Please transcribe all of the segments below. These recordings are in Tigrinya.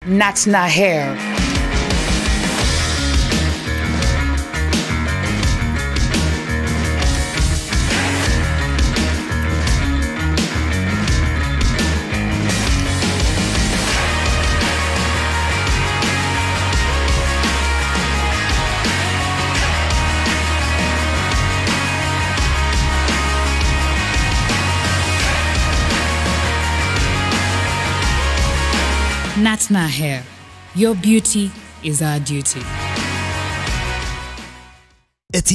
Natna hair. Natna hair. Your beauty is our duty. እቲ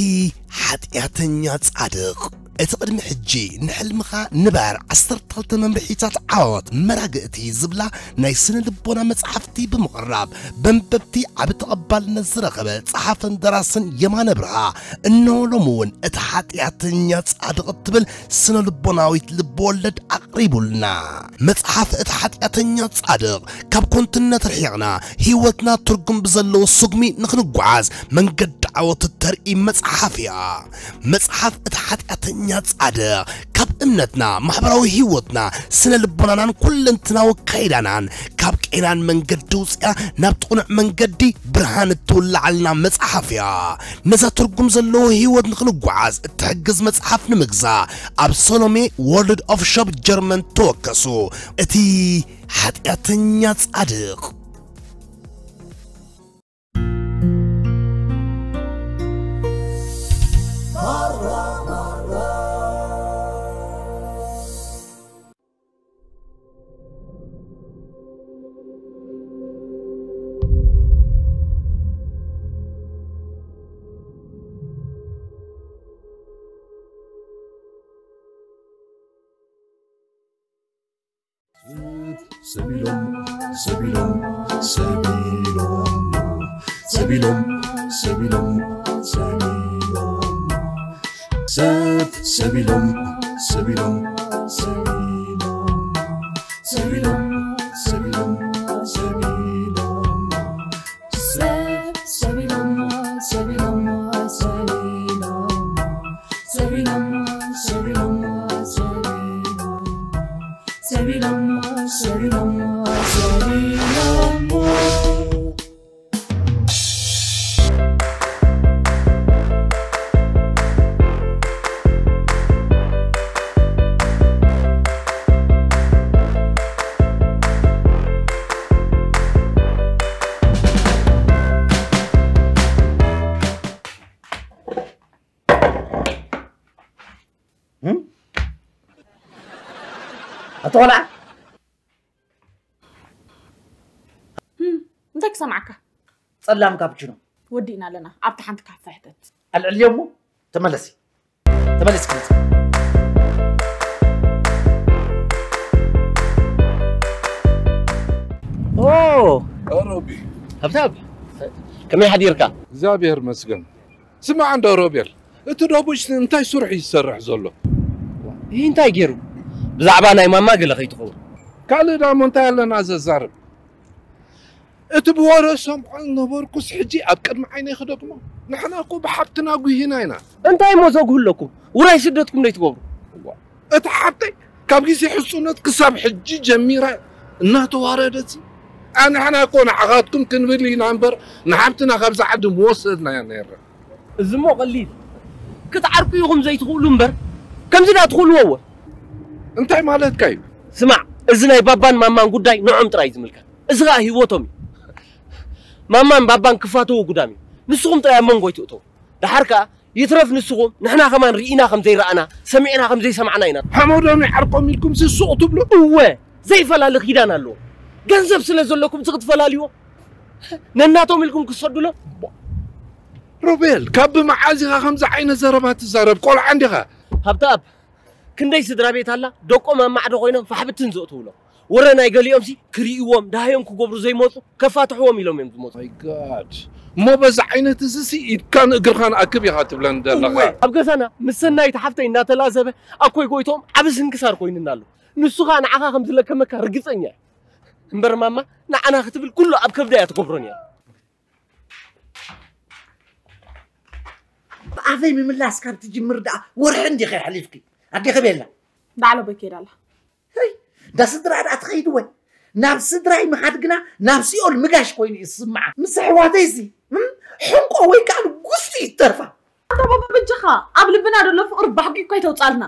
ሓጢኣተኛ ጻድቕ። እቲ ቅድሚ ሕጂ ንሕልምኻ ንበር ዓሰርተ ክልተ መምርሒታት ዓወት መራግእቲ ዝብላ ናይ ስነ ልቦና መጽሓፍቲ ብምቕራብ በንበብቲ ዓቢ ተቐባልነት ዝረኸበ ጸሓፍን ደራስን የማነ ብርሃ እነሆ ሎሚ እውን እቲ ሓጢኣተኛ ጻድቕ እትብል ስነ ልቦናዊት ልብወለድ ኣቕሪቡልና። መጽሓፍ እቲ ሓጢኣተኛ ጻድቕ ካብ ኮንትነት ርሒቕና ህይወትና ትርጉም ብዘለዎ ስጉሚ ንኽንጓዓዝ መንገዲ ዓወት እተርኢ መጽሓፍ እያ። መጽሓፍ እቲ ሓጢኣተኛ ጻድቕ ካብ እምነትና፣ ማሕበራዊ ህይወትና፣ ስነ ልቦናናን ኩለንትናዊ ካይዳናን ካብ ቄናን መንገዲ ውፅያ ናብ ጥኑዕ መንገዲ ብርሃን እትውልዓልና መጽሓፍ እያ። ነዛ ትርጉም ዘለዎ ህይወት ንኽንጓዓዝ እትሕግዝ መጽሓፍ ንምግዛእ ኣብ ሰሎሜ ወርልድ ኦፍ ሾፕ ጀርመን ተወከሱ። እቲ ሓጢኣተኛ ጻድቕ። ሰቢሎም ሰቢሎም ሰቢሎም ሰቢሎም ሰቢሎም ሰቢሎም ሰብ ሰቢሎም ሰቢሎም ሰቢሎም ሰቢሎም ሰቢሎም ሰቢሎም ሰብ ሰቢሎም ሰቢሎም ሰቢሎም ሰቢሎም ሰቢሎም ሰቢሎም ሰቢሎም ሰቢሎም ኣቶ ቆልዓ እንታይ ክሰምዓካ? ጸላም ካፕችኖ ወዲእና ኣለና። ኣብቲ ሓንቲ ካፈ ሕተት። ኣልዕልዮ እሞ ተመለሲ። ተመለስ ክመጽ። ኦ ሮቢ ሃብታብ ከመይ ሓዲርካ? እግዚኣብሔር መስገን። ስማዕ እንዶ ሮቤል፣ እቲ ደቡሽ እንታይ ስርሑ ይሰርሕ ዘሎ? ይህ እንታይ ገይሩ? ብዛዕባ ናይ ማማ ገለ ከይትኸውን። ካልእ ዳሞ እንታይ ኣለና ዘዛርብ? እቲ ብወረ ሰምዖ ነበርኩስ ሕጂ ኣብ ቅድሚ ዓይነይ ክደግሞ። ንሕና እኮ ብሓብትና ጉሂና ኢና። እንታይ እሞ ዘጉህለኩም? ውራይ ስደትኩም ዶ ይትገብሩ? እቲ ሓብተይ ካብ ግዜ ሕጹነት ክሳብ ሕጂ ጀሚራ እናተዋረደት። ኣንሕና እኮ ንዓኻትኩም ክንብል ኢና እምበር ንሓብትና ካብዛ ዓዲ ምወሰድናያ ነይርና። እዚ እሞ ቀሊል ክትዓርቁ ኢኹም ዘይትኽእሉ እምበር ከምዚ ዳ ትኽእልዎ እወ። እንታይ ማለትካ እዩ? ስማዕ፣ እዚ ናይ ባባን ማማን ጉዳይ ንዖም ጥራይ እዩ ዝምልከት። እዚ ኸኣ ህይወቶም እዩ። ማማን ባባን ክፋተዉ ጉዳም እዩ። ንስኹም ጥራይ ኣብ መንጎ ኣይትእተዉ። ደሓር ከኣ ይትረፍ ንስኹም ንሕና ከማን ርኢና ከም ዘይረኣና ሰሚዕና ከም ዘይሰማዕና ኢና። ሓመዶም ይዓርቆም ኢልኩም ሲ ሱቕ ትብሉ? እወ ዘይፈላለ ኪዳን ኣለዎ። ገንዘብ ስለ ዘለኩም እዚ ክትፈላልይዎ ነናቶም ኢልኩም ክትሰዱሎም። ሮቤል ካብ ብመዓዝ ኢኻ ከምዚ ዓይነት ዘረባ ትዛረብ? ቆልዓ እንዲኻ። ሃብተኣብ ክንደይ ስድራ ቤት ኣላ ደቆም ኣብ ማዕዶ ኮይኖም ፋሕብትን ዘእትውሎም። ወረ ናይ ገሊኦምሲ ክርእይዎም ደሃዮም ክገብሩ ዘይመፁ ከፋትሕዎም ኢሎም እዮም ዝመፁ። My God እሞ በዚ ዓይነት እዚሲ ኢድካን እግርኻን ኣክብ ኢኻ ትብለኒ ዘለኻ። እወ ኣብ ገዛና ምስ ሰናይት ሓፍተይ እናተላዘበ ኣኮይ ጎይትኦም ዓቢ ስንክሳር ኮይኑና ኣሎ። ንሱ ኸኣ ንዓኻ ከም ዝለከመካ ርግጸኛ እየ። እምበር ማማ ንዓና ክትብል ኩሉ ኣብ ከብዳ እያ ትገብሮ ነይራ። ብኣፈይ ምምላስ ካብ ትጅምር ደኣ ወርሒ እንዲኺ ኣሕሊፍኪ ኣዴኺ ቤላ። ዳዕሎ በይ ከይዳ ኣላ። ህይ እንዳ ስድራ ደኣ ትኸይድ ወይ ናብ ስድራይ ምኻድ ግና ናብ ሲኦል ምጋሽ ኮይኑ እዩ ዝስምዓ። ምስ ኣሕዋተይሲ እም፣ ሕንቆ ወይ ከዓ ጉስጢ ይተርፋ። ኣታ ባባ በጃኻ፣ ኣብ ልብና ዘሎ ፍቕሪ ባሕጊ እኳ ኣይተውጻልና።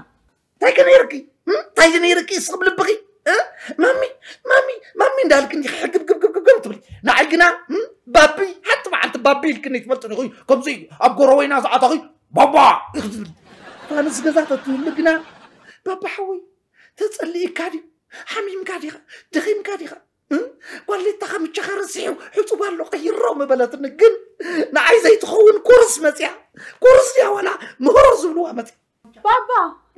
እንታይ ከ ነይርኪ? እም? እንታይ ነይርኪ? ስኽብ ልብኺ? እ? ማሚ፣ ማሚ፣ ማሚ እንዳልክኒ ሕግብ ግብ ግብ ግብ ግብ ትብሊ። ንዓይ ግና እም? ባቢ፣ ሓንቲ መዓልቲ ባቢ ኢልክኒ ትፈልጢ ዲኺ? ከምዚ ኣብ ጎረቤና ዝኣተኺ ባባ ኢኺ ትብሊ። ፋኑስ ገዛ ተትህሉ ግና ባባ ሓወይ ተጸሊእካ ድዩ? ሓሚምካ ዲኻ? ደኺምካ ዲኻ? እ? ጓሌታ ከምቻኻ ረሲሑ ሕጹብ ኣሎ ቀይሮ ምበለትኒ። ግን ንዓይ ዘይትኸውን ኮርስ መጽያ። ኮርስ ድያ ዋላ ምህሮ ዝብልዋ መጽያ። ባባ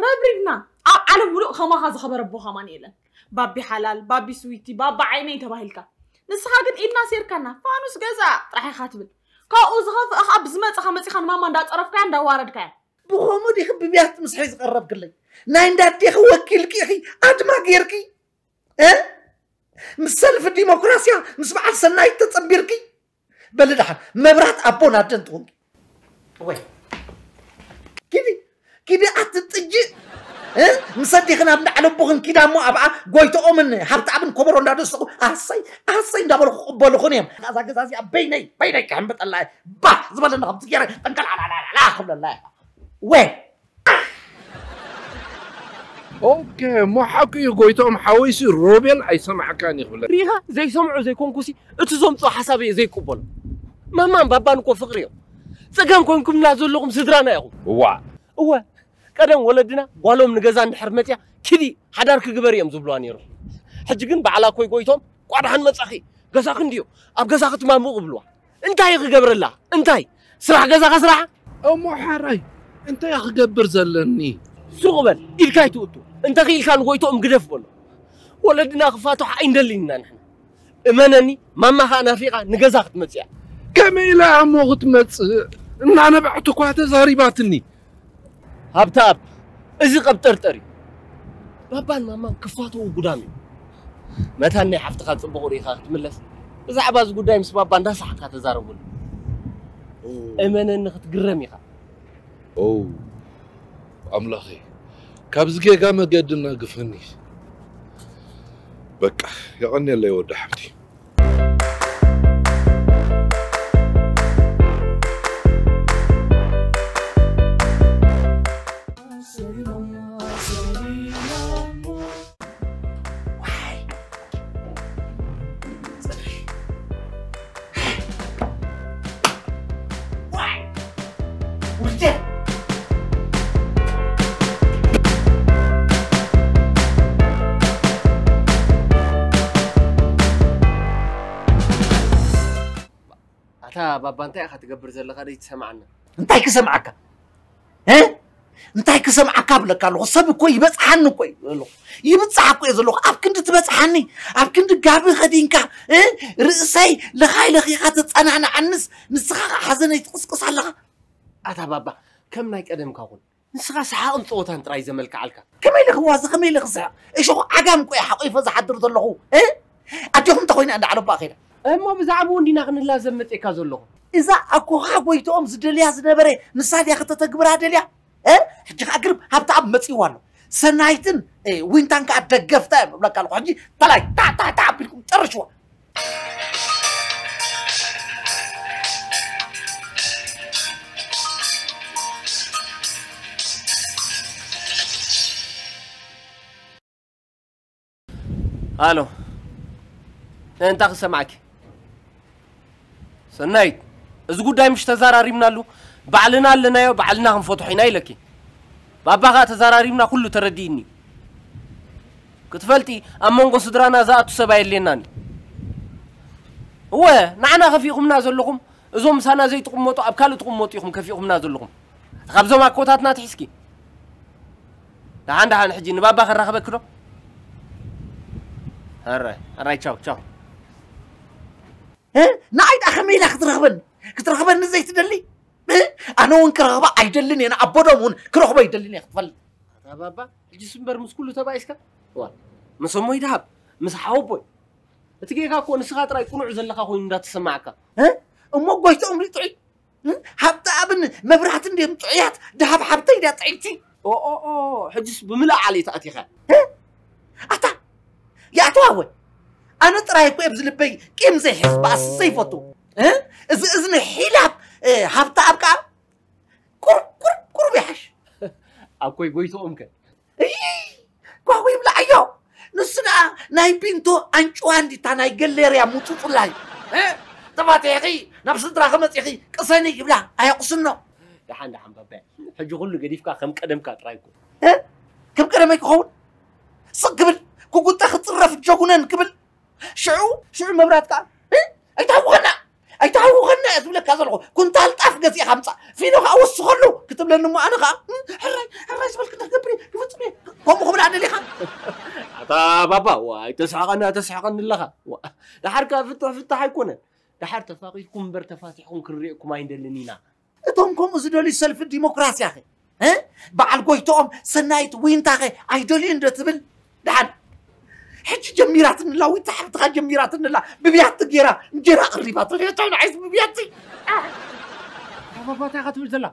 ረብሪብና። ኣብ ዓለም ሙሉእ ከማኻ ዝኸበረ ኣቦ ከማን የለን። ባቢ ሓላል፣ ባቢ ስዊቲ፣ ባባ ዓይነይ ተባሂልካ። ንስኻ ግን ኢድና ሴርካና፣ ፋኑስ ገዛ ጥራሕ ኢኻ ትብል። ካብኡ ዝኸፍእ ኸኣ ብዝመጽኻ መጺኻ ንማማ እንዳጸረፍካያ እንዳዋረድካያ። ብኸምኡ ዲኺ ብብያት ምስ ሕዚ ቀረብክለይ? ናይ እንዳዴኺ ወኪልኪ ኢኺ ኣድማ ጌርኪ? እ? ምስ ሰልፊ ዲሞክራስያ ምስ በዓል ሰናይት ተጸንቢርኪ? በሊ ደሓን መብራት ኣቦ ናደን ትኹንኪ። ወይ ኪዲ ኪዲ ኣቲ ጥጅ እ? ምስ ኣዴኽን ኣብ እንዳዕለቦኽን ኪዳ እሞ ኣብኣ ጎይትኦምን ሃብተኣብን ኮበሮ እንዳደሰኹ ኣሰይ ኣሰይ እንዳበልኹ ክቕበሉኹን እዮም። እዛ ገዛ እዚኣ በይነይ በይነይ ክሕምበጠላ እየ። ባህ ዝበለኒ ከምዚ ገይረ ጠንቀል ዓላላላ ክብለላ እየ። ወይ ኦኬ፣ እሞ ሓቂ እዩ ጎይትኦም ሓወይሲ ሮቤል ኣይሰማዕካን እዩ ክብለካ። ሪኢኻ ዘይሰምዑ ዘይኮንኩሲ እቲ ዘምፅኦ ሓሳብ እየ ዘይቅበሎ። ማማን ባባን እኮ ፍቕሪ እዮም። ፀገም ኮንኩምና ዘለኹም ስድራና ኢኹም። እዋ እወ ቀደም ወለድና ጓሎም ንገዛ እንድሕር መፅያ ኪዲ ሓዳርኪ ግበሪ እዮም ዝብልዋ ነይሮም። ሕጂ ግን ባዕላ ኮይ ጎይትኦም ቋድሓን መፃኺ ገዛኺ እንድዩ ኣብ ገዛኺ ትማምቑ ይብልዋ። እንታይ ክገብረላ እንታይ ስራሕ ገዛኻ ስራሕ። እሞ ሓራይ እንታይ ክገብር ዘለኒ? ሱቕ በል ኢድካ ኣይትእቱ። እንተኽኢልካ ንጎይትኦም ግደፍ በሎ። ወለድና ክፋትሑ ኣይንደልን ኢና ንሕና። እመነኒ ማማ ኸኣ ናፊቓ ንገዛ ክትመጽእ እያ። ከመይ ኢላ እሞ ክትመጽእ? እናነባዕቲ እኳ ተዛሪባትኒ። ሃብተኣብ እዚ ቀብጠርጠር እዩ። ባባን ማማን ክፋተዉ ጉዳም እዩ። መታን ናይ ሓፍትኻ ጽቡቕ ርኢኻ ክትምለስ ብዛዕባ እዚ ጉዳይ ምስ ባባ እንዳሳሕካ ተዛረቡሉ። እመነኒ ክትግረም ኢኻ። ኦ ኣምላኸይ ካብዚ ጌጋ መገድና ግፈኒ። በቃ የቐንየለይ ወዲ ሓብቲ። ኣታ ባባ እንታይ ኢኻ ትገብር ዘለኻ ደይ ትሰምዓና? እንታይ ክሰምዓካ እ እንታይ ክሰምዓካ ብለካ ኣለኹ። ሰብ እኮ ይበጽሓኒ እኮ እዩ ኣለኹ። ይብጽሓ እኮ እየ ዘለኹ። ኣብ ክንዲ ትበጽሓኒ ኣብ ክንዲ ጋቢ ከዲንካ እ ርእሰይ ለኻይ ለኺኻ ተጸናንዓንስ ንስኻ ከዓ ሓዘነይ ትቕስቅስ ኣለኻ። ኣታ ባባ ከም ናይ ቀደምካ ኩን። ንስኻ ሰሓቕን ጸወታን ጥራይ ዘመልክዓልካ። ከመይ ኢለ ክዋዘ ከመይ ኢለ ክስሕቕ? እሾኽ ዓጋም እኮ እየ ሓቒፈ ዝሓድር ዘለኹ እ ኣዴኹም እንተኾይና እንዳ ዓለባ ኸይዳ። እሞ ብዛዕባኡ እንዲና ክንላዘብ መጺእካ ዘለኹ። እዛ ኣኮኻ ጎይትኦም ዝደልያ ዝነበረ ንሳ ድያ ከተተግብራ ደልያ? እ ሕጂ ኸኣ ግርም ሃብተኣብ መጺእዋ ኣሎ። ሰናይትን እ ዊንታን ከኣ ደገፍታ እዮም እብለካ ኣለኹ። ሕጂ ተላይ ታዕ ታዕ ታዕ ኣቢልኩም ጨርሽዋ። ኣሎ እንታይ ክሰምዓኪ? ሰናይት እዚ ጉዳይ ምሽ ተዛራሪብናሉ ባዕልና ኣለናዮ ባዕልና ክንፈትሖ ኢና ኢለኪ። ባባ ኸኣ ተዛራሪብና ኩሉ ተረዲእኒ። ክትፈልጢ ኣብ መንጎ ስድራና ዝኣቱ ሰብ ኣየድልየናን እዩ። እወ ንዓና ከፊእኹምና ዘለኹም እዞም ምሳና ዘይትቕመጡ ኣብ ካልእ ትቕመጡ ኢኹም ከፊእኹምና ዘለኹም። ካብዞም ኣኮታትና ትሒዝኪ። ደሓን ደሓን ሕጂ ንባባ ከራኽበኪ ዶ? ኣራይ ኣራይ ቻው ቻው። እ? ንዓይ ደኣ ከመይ ኢላ ክትረኽበኒ? ክትረኽበኒ ዘይትደሊ? እ? ኣነ እውን ክረኽባ ኣይደልን እየ፣ ንኣቦዶም እውን ክረኽቦ ኣይደልን እየ ክትፈልጥ። ኣታ ባባ ሕጂስ እምበር ምስ ኩሉ ተባኢስካ? ዋ ምስ እሞይ ደሃብ ምስ ሓወቦይ እቲ ጌጋ እኮ ንስኻ ጥራይ ቅኑዕ ዘለኻ ኮይኑ እንዳተሰማዓካ። እ? እሞ ጎይትኦም ሪጡዒ ሃብተኣብን መብራህትን ድዮም ጥዑያት? ደሃብ ሓብተይ ድያ ጥዕይቲ? ኦኦኦ ሕጅስ ብምልእ ዓሌት ኣቲኻ። ኣታ ይኣተዋ ወይ ኣነ ጥራይ እኮ ኣብዚ ልበይ ቂም ዘይሕዝ ባእሲ ዘይፈቱ። እ? እዚ እዝኒ ሒላብ፣ እ፣ ሃብተኣብ ከኣ ቁርብ ቁርብ ቁርብ ይሓሽ። ኣኮይ ጎይትኦም ከ? እይ፣ ጓሁ ይብላዓዮ። ንሱ ደኣ ናይ ቢንቶ ኣንጭዋ እንዲታ ናይ ገሌርያ ሙጹጹላይ። እ? ተፋቲሕኺ ናብ ስድራኺ መጺኺ ቅሰኒ ይብላ ኣየቑስኖ። ደሓን ደሓን ባባይ፣ ሕጂ ኩሉ ገዲፍካ ከም ቀደምካ ጥራይ ኩን። እ? ከም ቀደመይ ክኸውን? ስቕ ክብል፣ ክጉጠ ክጽረፍ ጀጉነን ክብል። ሽዑ ሽዑ መብራት ከኣ፣ እ? ኣይትሃውኸና፣ ኣይትሃውኸና እየ ዝብለካ ዘለኹ። ኩንታል ጣፍ ገዚእኻ ምጻእ፣ ፊኖ ከኣ ወስኸሉ ክትብለኒ እሞ ኣነ ከኣ፣ እ? ሕራይ፣ ሕራይ ዝበልክ እንታይ ክገብር እየ? ክፍጽም እየ። ከምኡ ክብል ኣደሊኻ? ኣታ ባባ፣ ዋ፣ ኣይተስሕቐና፣ ተስሕቐኒ ኣለኻ። ዋ፣ ደሓር ከኣ ፍትሕ ፍታሕ ኣይኮነን። ደሓር ተፋቒርኩም እምበር ተፋቲሕኩም ክንርእየኩም ኣይንደልን ኢና። እቶም ከምኡ ዝደልዩ ሰልፊ ዲሞክራሲ ኣኸ? እ? በዓል ጎይትኦም ሰናይት ዊንታኸ ኣይደልዩን ዶ ትብል? ደሓን ሕጂ ጀሚራትንላ፣ ዊንታ ሓፍትኻ ጀሚራትንላ፣ ብብያቲ ጌራ እንጀራ ኣቕሪባትለይ። እቶም ንዓይስ ብብያቲ። ኣባባታ ኢኻ ትብል ዘላ?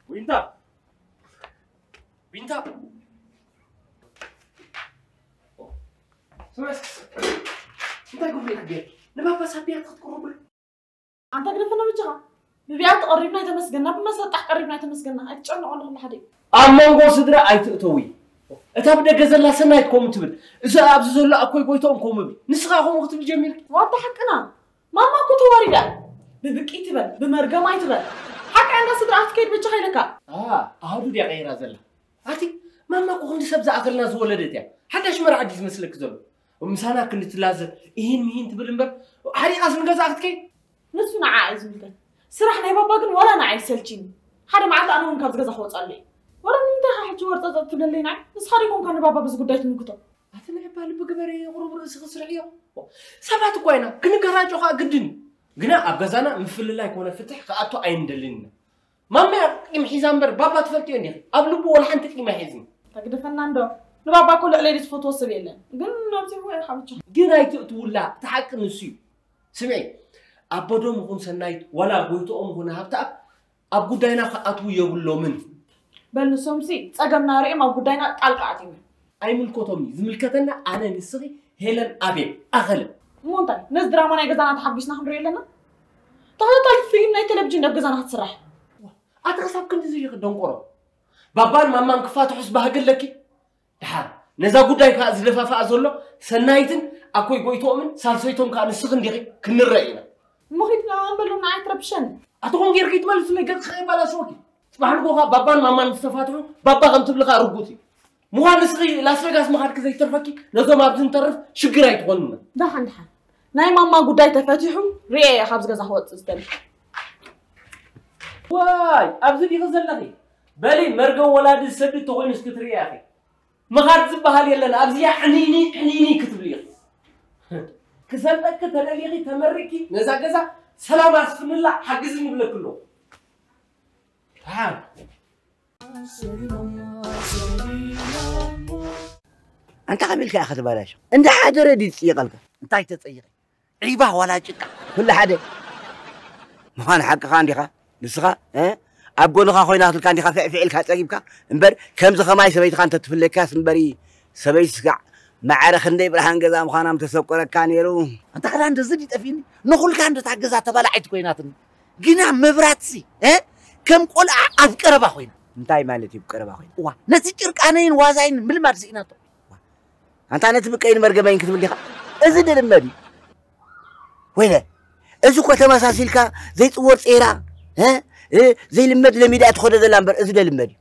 ዊንታ! ዊንታ! ስማዕ እስኪ፣ እንታይ ጉድ ኢኻ ጌር? ንባባስ ኣብ ብያቲ ክትቅርብሉ? ኣንታ ግደፈና በጃኻ። ብብያቲ ቀሪብና ኣይተመስገና፣ ብመሰጣሕ ቀሪብና ኣይተመስገና። ኣይትጨነቑ ኣለኹ ሓደ። ኣብ መንጎ ስድራ ኣይትእተዊ። እታ ብደገ ዘላ ሰናይት ከምኡ ትብል፣ እዚ ኣብዚ ዘሎ ኣኮይ ጎይትኦም ከምኡ ይብል። ንስኻ ከምኡ ክትብል ጀሚርኪ? ዋታ ሓቅና። ማማ እኮ ተዋሪዳ። ብብቂ ትበል፣ ብመርገም ኣይትበል። ሓቂ እንዳ ስድራ ክትከይድ በጃኻ ኢለካ። ኣ፣ ኣሃዱ ድያ ቀይራ ዘላ? ኣቲ ማማ እኮ ክንዲ ሰብ ዝኣኸልና ዝወለደት እያ። ሓዳሽ መርዓ ድዩ ዝመስለኪ ዘሎ? ምሳና ክንዲ ትላዘብ፣ እሂን ምሂን ትብል እምበር፣ ሓሪቓስ ንገዛ ክትከይድ? ንሱ ንዓ እዩ ዝምልከት። ስራሕ ናይ ባባ ግን ዋላ ንዓ ይሰልችኒ። ሓደ መዓልቲ ኣነ እውን ካብዚ ገዛ ክወፅኣሉ እየ። ወረ ንምንታይ ኢኻ ሕጂ ወርፀፀ ትብለለይ ንዓይ? ንስኻ ዶ ይኮንካ ንባባ በዚ ጉዳይ ትምልክቶ? ኣቲ ናይ እባ ልቢ ግበሪ፣ ቁሩብ ርእስኺ ስርሕዮ። ሰባት እኳ ኢና፣ ክንገራጮ ከዓ ግድን እዩ። ግና ኣብ ገዛና ምፍልላይ ኮነ ፍትሕ ክኣቱ ኣይንደልን ኢና። ማማ እያ ቂም ሒዛ እምበር ባባ ትፈልጥዮ እንዲኺ? ኣብ ልቡ ወላ ሓንቲ ቂም ኣይሒዝን። ተግደፈና እንዶ። ንባባ እኮ ልዕለይ ዝፈትዎ ሰብ የለን። ግን ኣብዚሕዎ ኢኻ ብቻ። ግን ኣይትእትውላ፣ እቲ ሓቂ ንሱ እዩ። ስምዒ፣ ኣቦ ዶም ይኹን ሰናይት፣ ዋላ ጎይትኦም ይኹን ሃብተኣብ፣ ኣብ ጉዳይና ክኣትዉ የብሎምን። በል ንሶምሲ ጸገምና ርእዮም ኣብ ጉዳይና ጣልቃ ኣትዮም። ኣይምልከቶም እዩ። ዝምልከተና ኣነ፣ ንስኺ፣ ሄለን፣ ኣቤል፣ ኣኸለ። እሞ እንታይ? ነዚ ድራማ ናይ ገዛና ተሓጒስና ክንሪኦ ኣለና? ተኸታታሊት ፊልም ናይ ቴሌቪዥን ኣብ ገዛና ክትስራሕ። ኣቲ ክሳብ ክንድዚ ዲኺ ደንቆሮ? ባባን ማማን ክፋትሑስ ባህጊ ኣለኪ? ደሓር ነዛ ጉዳይ ከኣ ዝደፋፍኣ ዘሎ ሰናይትን ኣኮይ ጎይትኦምን ሳልሰይቶም ከኣ ንስኽን ዲኺ? ክንረእ ኢና። እሞ ኺድ ንዕኦም በሎም፣ ንዓይ ትረብሸኒ። ኣቲ ከምኡ ጌርኪ ትመልስለይ፣ ገጽኺ ከየባላሸወኪ። ጽባሕ ንግሆ ከኣ ባባን ማማን ምስ ተፋትሑ፣ ባባ ከም ትብሊ ከኣ ርጉጽ እዩ። ምዃን ንስኺ ላስ ቬጋስ ምኻድኪ ዘይተርፈኪ፣ ነቶም ኣብዚ ንተርፍ ሽግር ኣይትኾንና። ደሓን ደሓን። ናይ ማማ ጉዳይ ተፈቲሑ፣ ርኤ እየ ካብዚ ገዛ ክወጽእ ዝደሊ። ዋይ፣ ኣብዚ ዲኺ ዘለኺ? በሊ መርገም ወላዲ ዝሰድድ ተኾይኑ እስኪ ትርእያ ኢኺ። ምኻድ ዝበሃል የለን፣ ኣብዚኣ ዕንይንይ ዕንይንይ ክትብሊ ኢኺ። ክሰልጠኪ ተደሊኺ ተመሪቂ ነዛ ገዛ ሰላም ኣስፍንላ፣ ሓግዝኒ ይብለኪ ኣለኹ። ደሓን። ኣንታ ከመይ ኢልካ ኢኻ ትባላሾ? እንዳ ሓደረ ድዩ ዝጽይቐልካ? እንታይ ተጸይቐ? ዒባ ዋላ ጭቃ? ኩሉ ሓደ። ምዃን ሓቅኻ እንዲኻ። ንስኻ፣ እ? ኣብ ጎንኻ ኮይና ክትልካ እንዲኻ ፍዕፍዕ ኢልካ ጸጊብካ። እምበር ከምዚ ኸማይ ሰበይትኻ እንተትፍለካስ እምበሪ፣ ሰበይቲ ስጋዕ ማዕረ ክንደይ ብርሃን ገዛ ምዃና ምተሰቆረካ ነይሩ። ኣንታ ክዳን እንደዚ ድዩ ጠፊእኒ? ንኹልካ እንዶ እታ ገዛ ተባላዓይቲ ኮይናትኒ። ግና መብራትሲ፣ እ? ከም ቆልዓ ኣብ ቀረባ ኮይና። እንታይ ማለት እዩ ቀረባ ኮይና? እዋ፣ ነቲ ጭርቃነይን ዋዛይን ምልማድ ስኢናቶ። እዋ፣ ኣንታ ነቲ ብቀይን መርገመይን ክትብል ዲኻ? እዚ ድልመድ እዩ። ወይለ፣ እዚ እኮ ተመሳሲልካ ዘይጽወር ጼራ፣ እ? እ? ዘይልመድ ለሚዳ እያ ትኸዶ ዘላ እምበር፣ እዚ ደልመድ እዩ።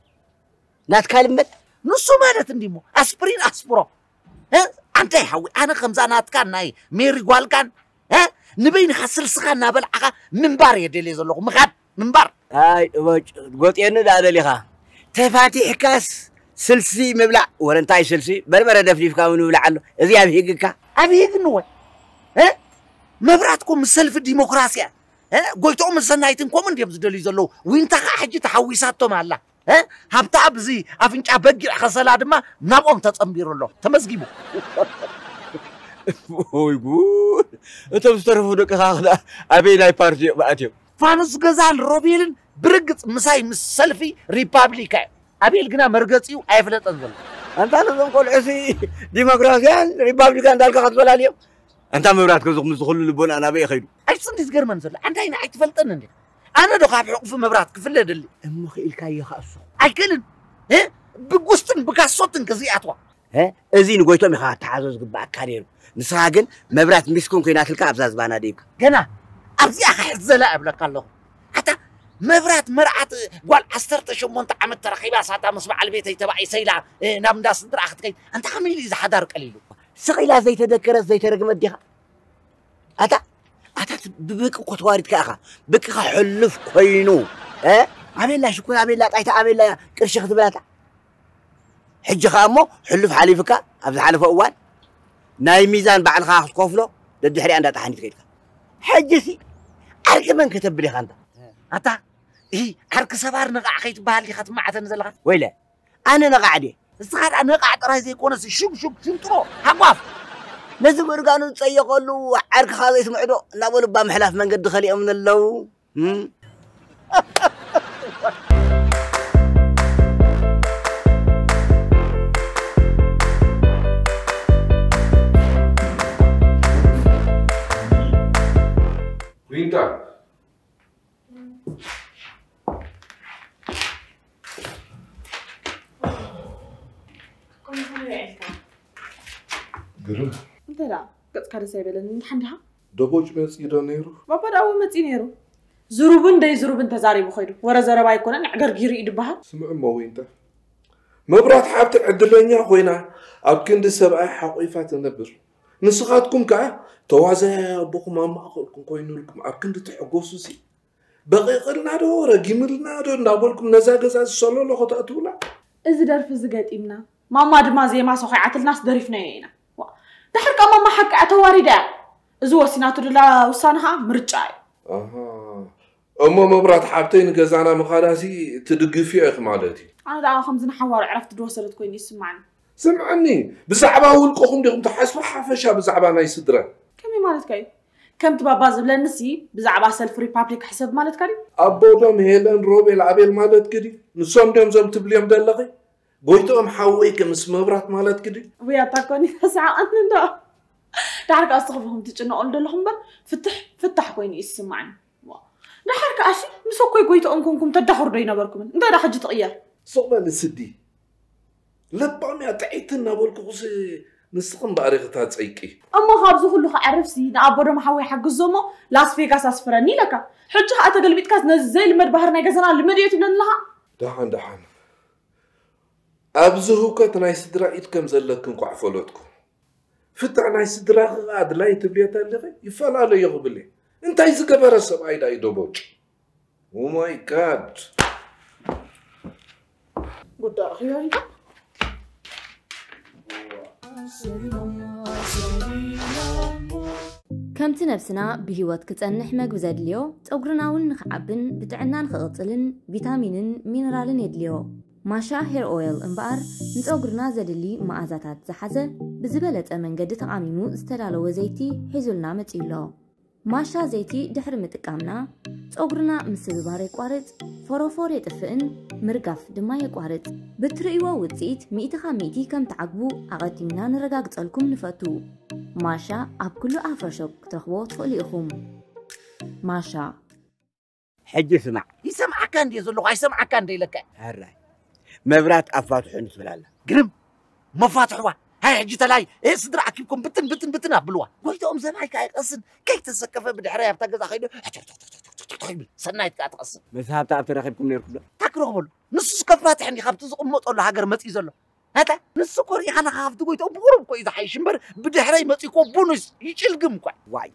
ናትካ ልመድ? ንሱ ማለት እንዲሞ፣ ኣስፕሪን ኣስፕሮ። እ? ኣንታይ ሓዊ፣ ኣነ ከምዛ ናትካን ናይ ሜሪ ጓልካን፣ እ? ንበይንኻ ስልስኻ እናበልዓኻ ምንባር እየ ደልየ ዘለኹ፣ ምኻድ ምንባር። ኣይ፣ እቦጭ፣ ጎጤኒ ደኣ ደሊኻ። ተፋቲሕካስ ስልሲ ምብላዕ፣ ወረ እንታይ ስልሲ? በርበረ ደፍዲፍካ እውን ምብላዕ ኣሎ። እዚ ኣብ ሂግካ? ኣብ ሂግ ንወ? እ? መብራትኩም ምስ ሰልፊ ዲሞክራሲ እያ። እ? ጎይትኦም ሰናይትን ከምኡ እንድዮም ዝደልዩ ዘለዉ። ዊንታ ኸዓ ሕጂ ተሓዊሳቶም ኣላ። እ? ሃብተኣብ እዚ ኣፍንጫ በጊዕ ኸሰላ ድማ ናብኦም ተጸንቢሩ ኣሎ። ተመዝጊቡ። ወይ ጉድ! እቶም ዝተረፉ ደቅኻ ኸ ኣበየናይ ፓርቲ እዮም ኣትዮም? ፋኑስ ገዛን ሮቤልን ብርግጽ ምሳይ ምስ ሰልፊ ሪፓብሊካ እዮም። ኣቤል ግና መርገጺኡ ኣይፍለጠን ዘሎ። ኣንታ ነዞም ቆልዑ ሲ ዲሞክራሲያን ሪፓብሊካን እንዳልካ ክትፈላልዮም። ኣንታ መብራት ከዚ ምስ ኩሉ ልቦና ናበይ ከይዱ? ኣይስንዲ ዝገርመን ዘሎ ኣንታይ ንዓይ ትፈልጠን እንዴ? ኣነ ዶ ካብ ሕቑፊ መብራት ክፍለ ደሊ? እሞ ክኢልካዮ ከኣ እሱ። ኣይክእልን። እ? ብጉስጥን ብካሶትን ከዚኣትዋ። እ? እዚ ንጎይቶም ኢኻ ክትሓዞ ዝግባኣካ ነይሩ። ንስኻ ግን መብራት ሚስኩን ኮይናትልካ ኣብዛ ዝባና ደይብካ። ገና ኣብዚኣ ክሕዘላ እብለካ ኣለኹ። ኣታ መብራት መርዓት ጓል ዓሰርተ ሸሞንተ ዓመት ተረኺባ ሳታ ምስ በዓል ቤተይ ተባኢሰ ኢላ፣ እ፣ ናብ እንዳ ስድራኣ ክትከይድ። ኣንታ ከመይ ኢሉ እዩ ዝሓዳር ቀሊሉ? ስቕ ኢላ ዘይተደከረት ዘይተረግመት ዲኻ? ኣታ ኣታ ብብቂ እኮ ተዋሪድካ ኢኻ። ብቅኻ ሕሉፍ ኮይኑ፣ እ? ኣቤላ ሽኮር፣ ኣቤላ ጣይታ፣ ኣቤላ ቅርሺ ክትብላታ። ሕጂ ኸኣ እሞ ሕሉፍ ሓሊፍካ ኣብ ዝሓለፈ እዋን ናይ ሚዛን ባዕልኻ ክትከፍሎ ደድሕሪኣ እንዳጠሓኒት ከይድካ። ሕጂሲ ዓርኪ መን ከተብል ኢኻ እንታ? ኣታ፣ እሂ፣ ዓርኪ ሰባር ነቓዕ ከይትበሃል ዲኻ ትመዓተኒ ዘለኻ? ወይለ፣ ኣነ ነቓዕ ድየ? እስኻ ደኣ ነቓዕ ጥራይ ዘይኮነስ ሹግ ሹግ ሽንጥሮ ሃጓፍ። ነዚ ምእርጋኑ ዝጸየቐሉ ዓርክኻ ዘይስምዕዶ እናበሉ እባ ምሕላፍ መንገዲ ከሊኦምኒ ኣለዉ። እም? ዊንታ። ግርም። እንታይ ደኣ ገጽካ ደስ ኣይበለኒ። እንድሓን ዲኻ? ደቦጭ መጺኡ ዶ ነይሩ? ባባ ደኣ እውን መጺኡ ነይሩ። ዝሩብን ደይዝሩብን ተዛሪቡ ኸይዱ። ወረ ዘረባ ኣይኮነን፣ ኣዕገርጊሩ እዩ ድበሃል። ስምዒ እሞ ዊንታ፣ መብራት ሓብቲ ዕድለኛ ኮይና ኣብ ክንዲ ሰብኣይ ሓቑፋ ትነብር። ንስኻትኩም ከኣ ተዋዛያይ ኣቦኹም ኣብ ማእከልኩም ኮይኑልኩም ኣብ ክንዲ ትሕጎሱሲ፣ በቒቕልና ዶ ረጊምልና ዶ እንዳበልኩም ነዛ ገዛ ዝሰለሎ ከተእትውላ? እዚ ደርፊ እዚ ገጢምና፣ ማማ ድማ ዜማ ሰኺዓትልናስ ደሪፍናዮ ኢና። ዋ፣ ድሓር ከኣ ማማ ሓቃ ተዋሪዳ እያ። እዚ ወሲናቶ ደላ ውሳነ ኸኣ ምርጫ እዩ። ኣሃ። እሞ መብራት ሓብተይ ንገዛና ምኻዳሲ ትድግፍዮ ኢኺ ማለት እዩ? ኣነ ደኣ ከምዚ ንሓዋሩ ዕረፍቲ ዝወሰደት ኮይኑ ይስማዓኒ። ስምዕኒ፣ ብዛዕባ ውልቅኹም ዲኹም ትሓስቡ ሓፈሻ ብዛዕባ ናይ ስድራ? ከመይ ማለትካ እዩ? ከምቲ ባባ ዝብለኒሲ ብዛዕባ ሰልፊ ሪፓብሊክ ሕሰብ ማለትካ ድዩ? ኣቦዶም ሄለን ሮቤል ኣቤል ማለትኪ ድዩ? ንሶም ድዮም ዞም ትብልዮም ዘለኺ? ጎይትኦም ሓወይከ ምስ መብራት ማለትኪ ድዩ? ውይ ኣታ ኮኒ ተስሓቐኒ እንዶ። ዳሕር ከኣ እስቲ ክብኹም ትጭነቐሉ ዘለኹም እምበር ፍትሕ ፍታሕ ኮይኑ እዩ ዝስማዓኒ። ዋ፣ ዳሕር ከኣሲ ምስ እኮይ ጎይትኦም ኮንኩም ተዳኽሩ ዶ ይነበርኩምን? እንታይ ዳ ሕጂ ትቕየር? ስቕ በሊ ስዲ። ለባም እያ ጥዕይቲ እናበልኩኹስ ንስኺ እምበኣር ኢኺ ታጸይቂ። እሞ ካብዚ ኩሉ ክዓርፍሲ ንኣቦ ዶም ሓወይ ሓግዞ እሞ ላስ ቬጋስ ኣስፍረኒ ኢለካ። ሕጂ ከኣ ተገልቢጥካስ ነዚ ዘይልመድ ባህሪ ናይ ገዛና ልመድዮ ትብለኒ ኣለኻ? ደሓን ደሓን። ኣብዚ ህውከት ናይ ስድራ ኢድ ከም ዘለኪ እንኳዕ ፈለጥኩ። ፍታሕ ናይ ስድራኺ ከኣ ኣድላይ ትብልዮ ተለኺ ይፈላለዮ ክብል እየ። እንታይ ዝገበረ ሰብኣይ ዳኣ እዩ ደቦጭ? Oh my God። ጉዳይ ኣኺሉ እንታ? ከምቲ ነብስና ብህይወት ክጸንሕ መግቢ ዘድልዮ፣ ጸጉርና እውን ንኽዓብን ብጥዕና ንኽቕጽልን ቪታሚንን ሚነራልን የድልዮ። ማሻ ሄር ኦይል እምበኣር ንጸጉርና ዘድሊ መኣዛታት ዝሓዘ ብዝበለጸ መንገዲ ተቓሚሙ ዝተዳለወ ዘይቲ ሒዙልና መጺኡ ኣሎ። ማሻ ዘይቲ ድሕሪ ምጥቃምና ጸጉርና ምስብባር የቋርጽ፣ ፎሮፎር የጥፍእን ምርጋፍ ድማ የቋርጽ። ብትርእይዎ ውጽኢት ሚእቲ ካብ ሚእቲ ከም ትዓግቡ ኣቐዲምና ነረጋግጸልኩም ንፈቱ። ማሻ ኣብ ኩሉ ኣፍሮ ሾፕ ክትረኽብዎ ትኽእሉ ኢኹም። ማሻ። ሕጂ ስማዕ። ይሰምዓካ እንድየ ዘለኹ፣ ኣይሰምዓካ እንደ ኢለካ። ሕራይ። መብራት ኣፋትሑኒ ትብል ኣላ። ግርም። መፋትሕዋ። ሃይ ሕጂ ተላይ፣ እ፣ ስድራ ኣኪብኩም ብትን፣ ብትን፣ ብትን ኣብልዋ። ጎይትኦም ዘብኣይ ከኣ ይቐስን፣ ከይተሰከፈ ብድሕረይ ኣብታ ገዛ ከይዱ፣ ሕቶ፣ ሕቶ፣ ሕቶ፣ ሕቶ፣ ሕቶ፣ ሕቶ ይብል። ሰናይት ከኣ ትቐስን። ምስ ሃብታ ኣብ ተረኺብኩም ነይርኩም ዶ? እንታይ ክረኽበሉ? ንሱስ ከፋትሕ እንዲ ካብቲ ዝቕመጠሉ ሃገር መጺኡ ዘሎ። ኣታ፣ ንሱ እኮ ርኢኻና ካብቲ ጎይትኦም ብቑሩብ እኮ እዩ ዝሓይሽ እምበር፣ ብድሕረይ መጺኡ እኮ ቡኑስ ይጭልግም እኮ። ዋይ።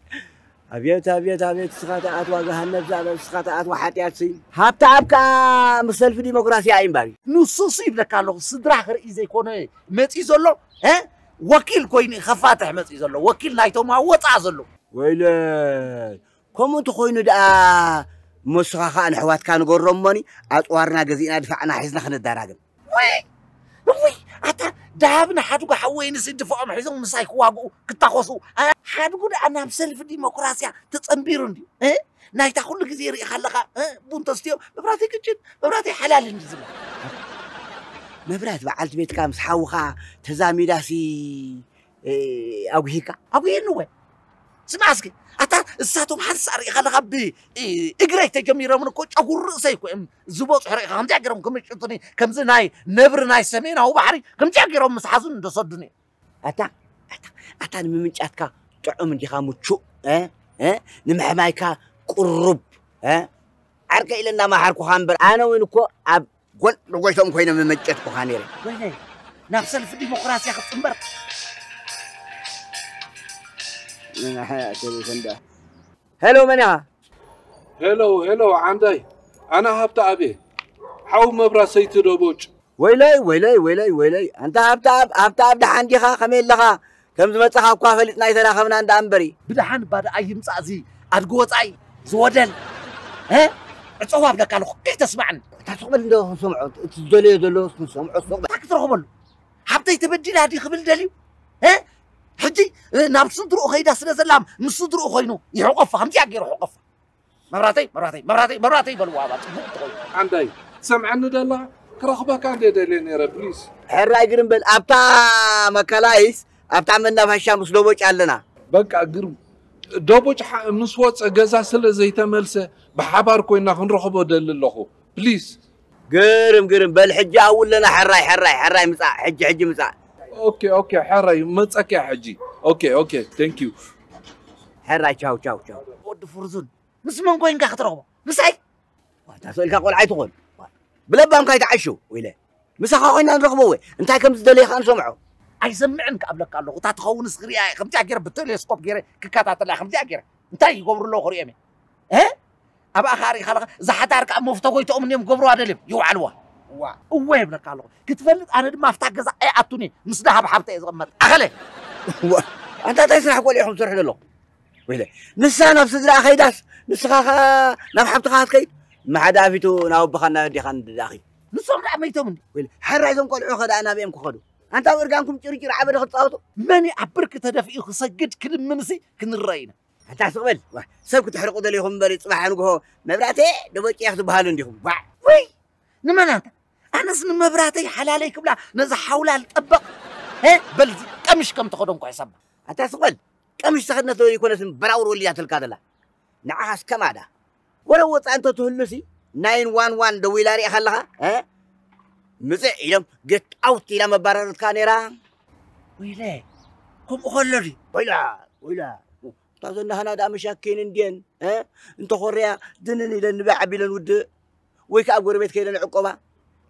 ኣብየት፣ ኣብየት፣ ኣብየት፣ ንስኻ ተኣትዋ ገሃነብ ዛበል፣ ንስኻ ተኣትዋ ሓጢኣት ሲ። ሃብታ ኣብ ከኣ ምስ ሰልፊ ዲሞክራሲ ኣይምባር እዩ። ንሱ ሲ ይብለካ ኣለኹ፣ ስድራ ክርኢ ዘይኮነ መጺኡ ዘሎ፣ እ? ወኪል ኮይኑ እዩ ከፋትሕ መጺኡ ዘሎ፣ ወኪል ናይቶም ኣብ ወጻኢ ዘለዉ። ወይለይ፣ ከምኡ እንተኾይኑ ደኣ፣ እሞ ንስኻ ኸኣ ንኣሕዋትካ ንገሮም እሞኒ፣ ኣጽዋርና ገዚእና ድፋዕና ሒዝና ክንደራገም። ውይ! ውይ! ኣታ ደሃብ ንሓድጉ ሓወይ ንሲ ድፋዖም ሒዞም ምሳይ ክዋግኡ፣ ክታኾሱ። ኣ-፣ ሓድጉ ደኣ ናብ ሰልፊ ዲሞክራስያ ተጸንቢሩ እንድዩ። እ? ናይታ ኩሉ ግዜ ርኢኻ ኣለኻ፣ እ? ቡን ተስትዮም፣ መብራህተይ ቅጭን፣ መብራህተይ ሓላል እንዲ ዝብል። መብራት በዓልቲ ቤትካ ምስ ሓውኻ ተዛሚዳሲ፣ እ፣ ኣጉሂካ? ኣጉሂኒ ወ። ስማዕ እስኪ፣ ኣታ እሳቶም ሓንሳእ ርኢኻ ኣለኻ ብ-፣ እ፣ እግረይ ተጀሚሮምን እኮ ጨጉሪ ርእሰይ እኮ እዮም ዝበጽሑ ርኢኻ። ከምዚኣ ገይሮም ክምጭጡኒ፣ ከምዚ ናይ ነብሪ ናይ ሰሜናዊ ባሕሪ ከምዚኣ ገይሮም ምስ ሓዙን እንደሰዱኒ። ኣታ፣ ኣታ፣ ኣታ ንምምንጫትካ ጥዑም እንዲኻ ምቹእ፣ እ? እ? ንምሕማይካ ቅሩብ፣ እ? ዓርከ ኢለ እናመሃርኩኻ እምበር፣ ኣነ እውን እኮ ኣብ ጎን ርጎይቶም ኮይነ መመጨጥኩኻ ነይረ። ወይነይ፣ ናብ ሰልፊ ዲሞክራስያ ክትፅምበር። ሄሎ፣ መን ኢኻ? ሄሎ፣ ሄሎ፣ ዓንዳይ። ኣነ ሃብተኣብ እየ። ሓው መብራሰይቲ ደቦጭ። ወይለይ፣ ወይለይ፣ ወይለይ፣ ወይለይ። ኣንታ ሃብተኣብ፣ ሃብተኣብ ደሓን ዲኻ? ከመይ ኣለኻ? ከም ዝመጻኻ እኳ ፈሊጥና ኣይተራኸብና እንዳ እምበሪ። ብደሓን እባ ደኣ ይምጻእ እዚ ኣድጊ ወጻኢ ዝወደል። እ? ዕጸዋ ኣብለካ ኣለኹ፣ ከይተስማዕኒ። እታ ስቕ በል እንዶ ክንሰምዖ፣ እቲ ዝደለዮ ዘሎ ክንሰምዖ ስቕ በል። እንታይ ክትረኽበሉ? ሃብተይ ተበዲላ ድዩ ክብል ደልዩ? እ? ሕጂ፣ እ፣ ናብ ስድርኡ ከይዳ ስለ ዘላ ምስ ስድርኡ ኮይኑ ይሕቆፋ፣ ከምዚኣ ገይሩ ሕቆፋ። መብራተይ፣ መብራተይ፣ መብራተይ፣ መብራተይ በልዋ፣ እባ ጽቡቕ ትኾይኑ። ዓንዳይ፣ ትሰምዓኒ ደላ? ክረኽበካ እንደ ደልየ ነይረ፣ ፕሊዝ። ሕራይ ግርም በል፣ ኣብታ መካላይስ፣ ኣብታ መናፈሻ ምስ ደቦጭ ኣለና። በቃ ግርም። ደቦጭ ሓ-፣ ምስ ወጸ ገዛ ስለ ዘይተመልሰ፣ ብሓባር ኮይና ክንረኽቦ ደሊ ኣለኹ። ፕሊዝ። ግርም፣ ግርም በል፣ ሕጂ ኣብኡ ኣለና። ሕራይ፣ ሕራይ፣ ሕራይ ምጻእ፣ ሕጂ፣ ሕጂ ምጻእ። ኦኬ፣ ኦኬ፣ ሕራይ መጸኪያ ሕጂ። ኦኬ፣ ኦኬ፣ ቴንክ ዩ። ሕራይ፣ ቻው፣ ቻው፣ ቻው። ወዲ ፍርዙን፣ ምስ መን ኮይንካ ክትረኽቦ? ምሳይ? ዋታ ስእልካ ቆልዓ ኣይትኾን። ብለባምካ ኣይትዓሹ፣ ወይለ። ምሳኻ ኮይና ንረኽቦ ወይ? እንታይ ከም ዝደለየ ኸኣ ንሰምዖ። ኣይሰምዕን ክኣብለካ ኣለኹ። እታ ትኸውን እስኽሪያ እየ። ከምዚኣ ገይረ ብቴሌስኮፕ ገይረ ክከታተላ፣ ከምዚኣ ገይረ። እንታይ ይገብሩ ኣለዉ ክርእዮም እየ። እ? ኣብኣ ኸኣ ርኢኻ ኣለኻ። እዛ ሓዳር ከኣ መፍቶ ጎይትኦም እንድዮም ክገብሩዋ ደልዮም። ይውዓልዋ። ዋ። እወ ይብለካ ኣለኹ። ክትፈልጥ ኣነ ድማ ኣብታ ገዛ ኣይኣቱን እየ። ምስ ደሃብ ሓብተ እየ ዝቕመጥ። ኣኸለ። ዋ። ኣንታ እንታይ ስራሕ ቆልዑ ኢኹም ትሰርሑ ዘለኹም? ወይለ፣ ንሳ ናብ ስድራኣ ከይዳስ፣ ንስኻ ኸኣ ናብ ሓብትኻ ክትከይድ? እመሓ ደኣ ፊቱ ናብ ኣቦኻን ናብ ኣዴኻን ደኣ ኺድ። ንሶም ደኣ መይቶም እንዲ? ወይለ፣ ሕራይ እዞም ቆልዑ ኸ ደኣ ናበይ እዮም ክኸዱ? ኣንታ ኣብ እርጋንኩም ጭርጭር ዓበደ ክትጻወቱ? መን እዩ ኣብ ብርኪ ተደፊኡ ክሰግድ ክልምንሲ ክንረእ ኢና። ኣንታ ስቕ በል። ዋ፣ ሰብ ክተሕርቑ ደሊኹም እምበር ጽባሕ ንግሆ መብራቴ ደቦጭ እያ ክትበሃሉ እንዲኹም። ዋዕ! ውይ! ንመን ኣንታ? ኣነስ ንመብራተይ ሓላለይ ክብላ ነዚ ሓውላል ጠበቕ። ሄ፣ በል እዚ ቀምሽ ከም ተኸደንኩ ሕሰባ። ኣንታ ስቕ በል። ቀምሽ ተኸድነት ዶ ይኮነትን በራውር ወሊዳትልካ ዘላ? ንዓኻስ ከማዳ። ወረ ወጻኢ እንተ ትህሉሲ፣ ናይን ዋን ዋን ደዊላ ሪኢኻ ኣለኻ? እ? ምጽእ ኢሎም ጌት ኣውት ኢላ መባረረትካ ነይራ። ወይለ፣ ከምኡ ከሎ ድዩ? ወይላ፣ ወይላ። እታ ዘናህና ደኣ መሻኪን እንድየን፣ እ? እንተ ኮርያ ድንን ኢለን ንበይ ዓቢለን ውድእ። ወይ ከኣ ጎረቤት ከይደን ዕቆባ።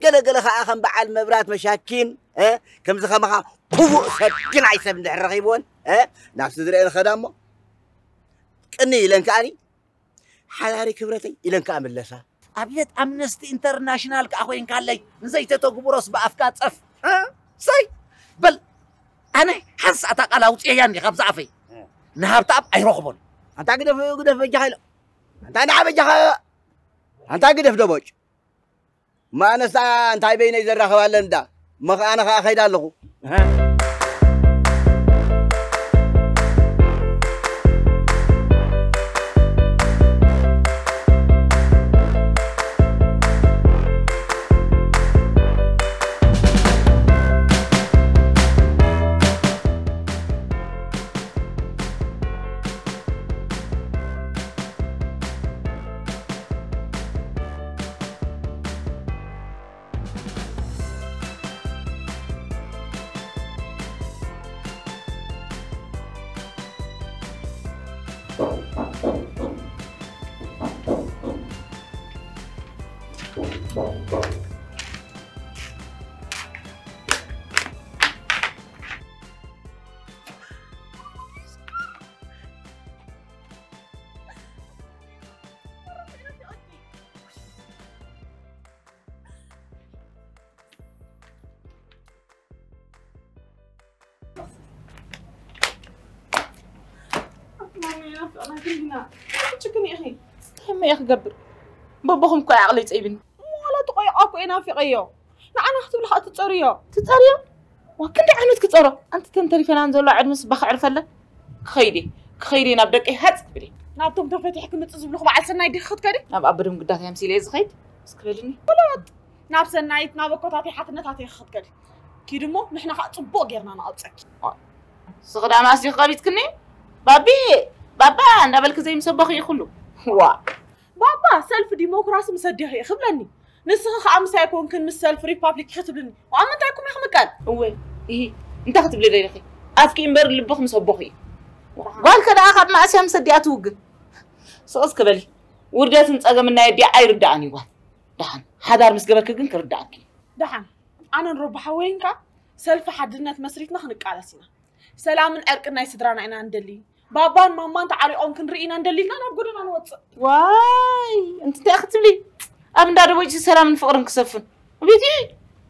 ገለ ገለ ከኣ ከም በዓል መብራት መሻኪን፣ እ? ከምዚ ከማኻ ክፉእ ሰብ ግናይ ሰብ እንድሕር ረኺብወን፣ እ? ናብ ስድረአን ኸዳ እሞ፣ ቅንይ ኢለን ከኣኒ፣ ሓዳሪ ክብረተይ ኢለን ከኣ ምለሳ። ኣብየት ኣምነስቲ ኢንተርናሽናል ከኣ ኮይንካለይ፣ ንዘይተተግብሮስ ብኣፍካ ጸፍ። እ? ሰይ! በል፣ ኣነ ሓንሳእ እታ ቃል ኣውጽኤያ እንዲ ካብዛ ኣፈይ። እ። ንሃብተኣብ ኣይረኽቦን። ኣንታ ግደፍ፣ ግደፍ በጃኻ ኢሎ። ኣንታ ንዓ በጃኻ። ኣንታ ግደፍ ደቦጭ። እሞ ኣነስ ደኣ እንታይ በይነይ ዘራኽብ ኣለኒ ደኣ? እሞ ኸዓ ኣነ ኸዓ እኸይድ ኣለኹ። እህ። ማሚ፣ ናፍቕና ክንዲና። ሕጂ ግን ኢኺ። ከመይ እየ ክገብር? በቦኹም እኮ እዩ ዓቕለይ ጸቢኒ። እሞ ዋላ እቲ ቆይቋ እኮ እየ ናፊቐዮ። ንዓና ክትብሊ ኸኣ ትጸርዮ። ትጸርዮ? ዋ፣ ክንደይ ዓይነት ክጸሮ? ኣንቲ ተን ተሪፈናን ዘሎ ዕድመስ ባኽ ዕርፈለን። ክኸይድ እየ። ክኸይድ እየ ናብ ደቀይ ሃጽ ክብል እየ። ናብቶም ተፈቲሕኪ ምጽእ ዝብሉኺ በዓል ሰናይ ዲኺ ክትከዲ? ናብ ኣበዶም ግዳፍ እየ ኣምሲለ እየ ዝኸይድ። እስኪ በልኒ። ወለወጥ። ናብ ሰናይት ናብ ኣኮታተይ ሓትነታተይ ክትከዲ ኪድ እሞ ንሕና ከዓ ፅቡቅ ጌርና ንቐብፀኪ። ስኽዳን ኣስዲኺ ቀቢፅክኒ? ባቢ፣ ባባ እንዳበልክ ዘይምሰበኺ እዩ ኩሉ። ዋ፣ ባባ ሰልፊ ዲሞክራሲ ምስ ኣዴኺ እየ ክብለኒ፣ ንስኺ ከዓ ምሳይ ኮንክን ምስ ሰልፊ ሪፓብሊክ ኢኺ ትብልኒ። ኣብ ምንታይ ኩም ኢኺ ምቀል? እወ፣ እሂ፣ እንታይ ክትብሊ ደሊኺ? ኣፍኪ እምበር ልብኺ ምስ ኣቦኺ እዩ። ጓል ከደኣ ካብ መኣስ እያ ምስ ኣዲኣ ትውግን? ስቕ እስኪ በሊ። ውርደትን ጸገምን ናይ ኣዲኣ ኣይርድኣን እዩ ጓል። ደሓን ሓዳር ምስ ገበርኪ ግን ክርድኣኪ እዩ። ደሓን ኣነን ሮቢ ሓወይን ከኣ ሰልፊ ሓድነት መስሪትና ክንቃለስ ኢና። ሰላምን ዕርቅን ናይ ስድራና ኢና እንደሊ። ባባን ማማን ተዓሪቖም ክንርኢ ኢና እንደሊልና ናብ ጎደና ንወፅእ። ዋይ፣ እንት እንታይ ክትብሊ? ኣብ እንዳ ደቦጭ ሰላምን ፍቕርን ክሰፍን። ቤቲ፣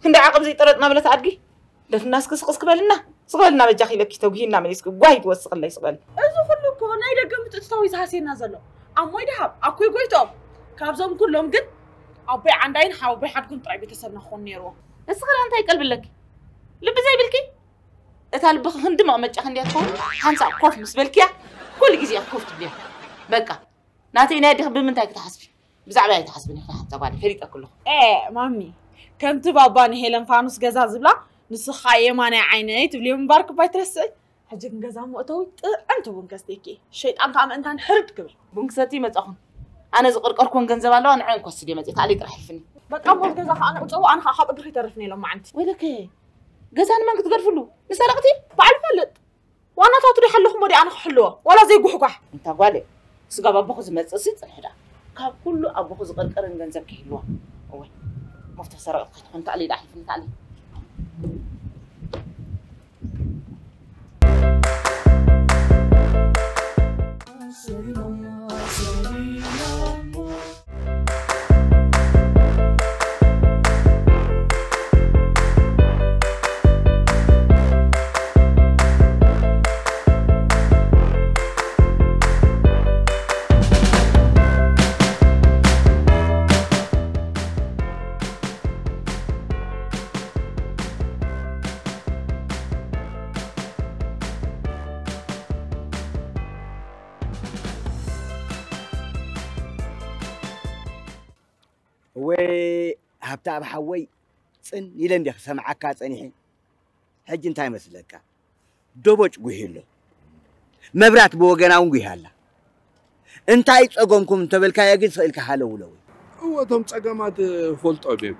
ክንደይ ዓቐብ ዘይጠረጥና በለት ኣድጊ። ደፍና እስኪ ስቕ እስኪ በልና። ስቕ በልና በጃኺ ኢለኪ ተጉሂና መሊስኪ ጓሂ ትወስኽለይ ስቕ በል። እዚ ኩሉ እኮ ናይ ደገ ምትእትታው እዩ ዝሃስየና ዘሎ። ኣሞይ ደሃብ፣ ኣኮይ ጎይትኦም። ካብዞም ኩሎም ግን ኣቦይ ዓንዳይን ሓወቦይ ሓድጉን ጥራይ ቤተሰብና ክኾኑ ነይርዎ። እስኺ ደኣ እንታይ ይቀልብለኪ? ልቢ ዘይብልኪ? እታ ልብኺ ክንዲ መቐመጫኺ እንድያ ትኸውን፣ ሓንሳእ ኮፍ ምስ በልክያ፣ ኩሉ ግዜ ኮፍ ትብልያ። በቃ፣ ናተይ ናይ ኣዴኺ ብምንታይ ክትሓስቢ? ብዛዕባ ኣይትሓስብን ኢኺ፣ ሓንሳእ ጓለይ፣ ፈሊጠኪ ኣለኹ። ኤ፣ ማሚ፣ ከምቲ ባባ ንሄለን ፋኑስ ገዛ ዝብላ፣ ንስኻ የማናይ ዓይነይ ትብልዮም እምበኣር ክባይ ትረስዒ። ሕጂ ግን ገዛ መእተዊ ጥዕምቲ ቡን ከስትየኪ። ሸይጣን ከኣ ምእንታን ሕርድ ክብል። ቡን ክሰቲ መጻኹን። ኣነ ዝቐርቀርኩወን ገንዘብ ኣለዋ፣ ንዐን ክወስድ እየ መጺእ፣ ታዕሊ ጥራሕ ሕልፍኒ። በቃ እሞ ገዛ ከኣ ንዕጸዎ፣ ኣነ ከኣ ካብ እግሪ ይተርፍ ነይ ሎማዓንቲ። ወይለከ፣ ገዛ ንመን ክትገድፍሉ? ንሰረቕቲ? ባዕሉ ፈልጥ። ዋናታቱ ዶ ሓለኹሞ ዲ ኣነ ክሕልዎ? ዋላ ዘይጉሕጓሕ። እንታ ጓለይ፣ ስጋብ ኣቦኹ ዝመጽእሲ ጽንሒ ደኣ። ካብ ኩሉ ኣቦኹ ዝቐርቀረን ገንዘብ ከይህልዋ። እወ፣ መፍትሕ ሰረቕቲ ከይትኾን፣ ታዕሊ ደኣ ሕልፍኒ፣ ታዕሊ። እወ፣ ሃብተኣብ ሓወይ፣ ጽን ኢለ እንዲየ ክሰምዓካ ጸኒሐ። ሕጂ እንታይ መስለካ? ደቦጭ ጉሂ ኣሎ። መብራት ብወገና እውን ጉሂ ኣላ። እንታይ ጸገምኩም እንተበልካዮ ግን ስቕ ኢልካ ሃለው ውለው። እወ፣ እቶም ጸገማት ፈልጦም እዮም።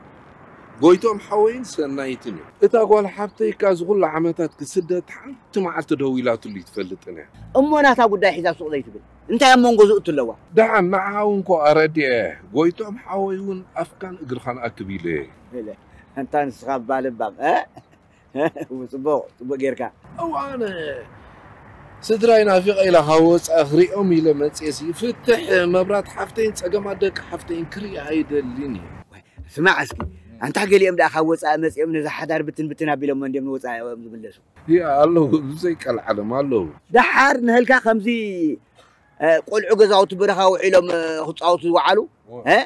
ጎይቶም ሓወይን ሰናይትን እዮም። እታ ጓል ሓብተይካ ዝኹሉ ዓመታት ክስደት ሓንቲ መዓልቲ ደው ኢላትሉ ይትፈልጥን እያ። እሞ ናታ ጉዳይ ሒዛ ሱቕ ዘይትብል? እንታይ ኣብ መንጎ ዝእቱ ኣለዋ? ደሓን ንዓኣ እውን ኮ ኣረዲኤ። ጎይቶም ሓወይ እውን ኣፍካን እግርኻን ኣክብ ኢለ እየ። ኢለ። ኣንታ ንስኻ እባ ለባም፣ እ? ጽቡቕ፣ ጽቡቕ ጌርካ። እዋን ስድራይ ናፊቐ ኢለ ካብ ወጻኢ ክሪኦም ኢለ መጽኤሲ ፍትሕ መብራት ሓፍተይን ጸገማት ደቂ ሓፍተይን ክርኢ ኣይደልን እየ። ስማዕ እስኪ፣ ኣንታ ገሊኦም ደኣ ካብ ወጻኢ መጽኦም ነዛ ሓዳር ብትን ብትን ኣቢሎሞ እንድዮም ንወጻኢኦም ዝምለሱ። ያ ኣለዉ፣ ብዘይ ቀልዓለም ኣለዉ። ደሓር ንህልካ ከምዚ፣ እ፣ ቆልዑ ገዛውቲ በረኻ ውዒሎም፣ እ፣ ክጻወቱ ዝወዓሉ፣ እ?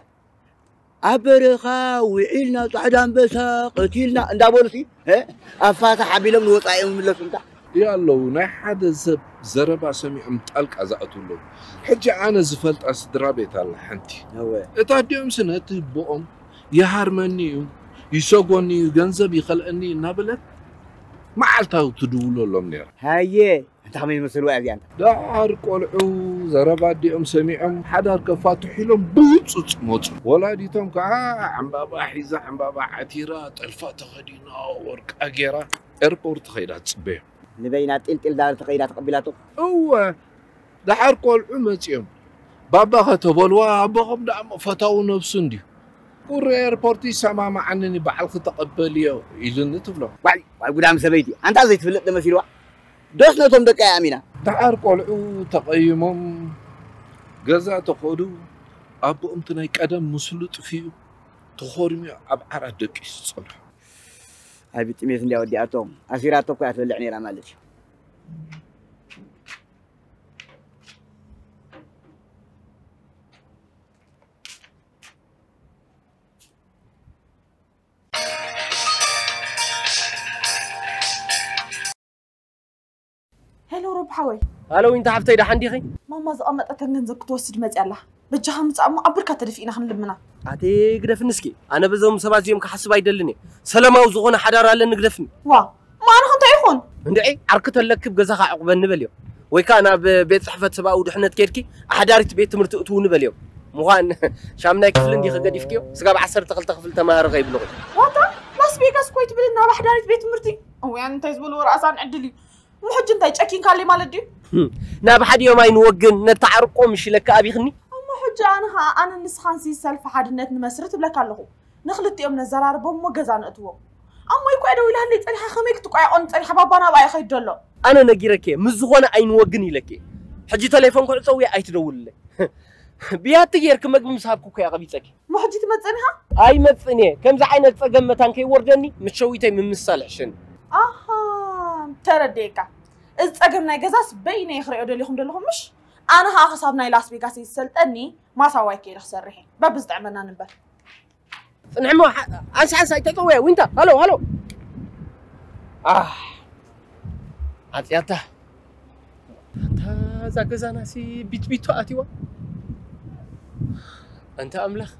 ኣብ በረኻ ውዒልና ጻዕዳ ኣንበሳ ቀቲልና እንዳበሉሲ፣ እ፣ ኣብ ፋታ ሓቢሎም ንወጻኢኦም ይምለሱ እንታ። ያ ኣለዉ፣ ናይ ሓደ ሰብ ዘረባ ሰሚዖም ጣልቃ ዝኣትዉ ኣለዉ። ሕጂ ኣነ ዝፈልጣ ስድራ ቤት ኣላ ሓንቲ። እወ። እታ ኣዲኦምሲ ነቲ ኣቦኦም ይሃርመኒ እዩ፣ ይሰጎኒ እዩ፣ ገንዘብ ይኸልአኒ እዩ እናበለት መዓልታዊ ትድውለሎም ነይራ። ሃየ፣ ኣንታ ከመይ ዝመስልዋ እያ እዚኣ እንታ? ደሓር ቆልዑ ዘረባ ኣዲኦም ሰሚዖም ሓዳር ከፋትሑ ኢሎም ብህጹጽ መጹ። ወላዲቶም ከኣ ዕምባባ ሒዛ፣ ዕምባባ ዓቲራ፣ ጥልፋ ተኸዲና፣ ወርቃ ጌራ ኤርፖርት ከይዳ ትጽበዮም። ንበይና ጢልጢል ዳር ተኸይዳ ተቐቢላቶ። እወ፣ ደሓር ቆልዑ መጺኦም። ባባ ከተበልዋ፣ ኣቦኹም ደኣ እሞ ፈታዊ ነብሱ እንድዩ። ቁሪ ኤርፖርት ይሰማማዓንን እዩ፣ ባዕልኺ ተቐበልዮ ኢሉኒ ትብሎ። ዋይ፣ ዋይ ጉዳም ሰበይቲ። ኣንታ ዘይትፍልጥ ዶ መሲልዋ? ዶስ ነቶም ደቃ እያ ኣሚና? ደሓር ቆልዑ ተቐይሞም ገዛ ተኸዱ። ኣቦኦም እቲ ናይ ቀደም ምስሉ ጥፊኡ ተኾርሚዩ ኣብ ዓራት ደቂሱ ጸንሑ። ኣይ ብጥሜት እንድያ ወዲኣቶም። ኣሲራቶ እኮ እያ ትበልዕ ነይራ ማለት እዩ። ሄሎ ሮብ ሓወይ። ሃሎ ዊንታ ሓፍተይ፣ ደሓን ዲኺ? ማማ ዝቐመጠተን ገንዘብ ክትወስድ መፅያ ኣላ። በጃኻ ምጻእ እሞ ኣብ ብርካ ተደፊእና ክንልምና። ኣቴ ግደፍኒ እስኪ። ኣነ በዞም ሰባት እዚኦም ክሓስብ ኣይደልን እየ። ሰላማዊ ዝኾነ ሓዳር ኣለኒ ግደፍኒ። ዋ፣ ማዕረ እንታይ ይኹን? እንድዒ ዓርኪ ተለኪ ገዛኻ ዕቑበኒ በልዮ። ወይ ከኣ ናብ ቤት ጽሕፈት ሰብኣዊ ድሕነት ኬድኪ ኣሕዳሪት ቤት ትምህርቲ እትውኒ በልዮ። ምዃን ሻምናይ ክፍሊ እንዲኺ ገዲፍክዮ? ስጋብ ዓሰርተ ክልተ ክፍሊ ተማሃሪ ከይብልኹ። ዋታ ላስ ቬጋስ ኮይ ትብል ናብ ኣሕዳሪት ቤት ትምህርቲ? እውያን እንታይ ዝበልዎ ርኣሳን ዕድል እዩ። እሞ ሕጂ እንታይ ጨኪንካለይ ማለት ድዩ? ናብ ሓዲኦም ኣይንወግን፣ ነተዓርቆም እሺ ኢለካ ኣቢኽኒ። እሞ ሕጂ ኣነ ኸኣ ኣነ ንስኻንሲ ሰልፊ ሓድነት ንመስርት እብለካ ኣለኹ። ንኽልቲኦም ነዘራርቦም እሞ ገዛ ነእትዎም። ኣሞይ እኳ ደው ኢላለይ ጸኒሓ፣ ከመይ ክትቋየቖን ጸኒሓ ባባ ናብኣ ይኸይድ ዘሎ? ኣነ ነጊረኪ ምስ ዝኾነ ኣይንወግን ኢለኪ። ሕጂ ተሌፎን ክዕጸው እየ ኣይትደውልለይ። ብያቲ ጌርኪ መግቢ ምስ ሃብኩ እኮ እየ ኣቐቢጸኪ። እሞ ሕጂ ትመጽእን ኢኻ? ኣይመጽእን እየ። ከምዚ ዓይነት ጸገም መታን ከይወርደኒ ምስ ሸዊተይ ምምስሳል ይሕሸኒ። ኣሃ፣ ተረዲኤካ። እዚ ጸገም ናይ ገዛስ በይነ እየ ክርእዮ ደሊኹም ደለኹም ምሽ? ኣነ ኸኣ ክሳብ ናይ ላስ ቬጋስ ዝሰልጠኒ ማሳዋይ ከይደ ክሰርሕ እየ። በብዝጥዕመና ንበር። ጽንሕሞ ሓንሳ ሓንሳ ኣይተጠወያ ዊንታ። ሃሎ ሃሎ። ኣህ፣ ዓጽያታ። ኣንታ እዛ ገዛናሲ ቢትቢቶ ኣትይዋ። ኣንታ ኣምላኽ፣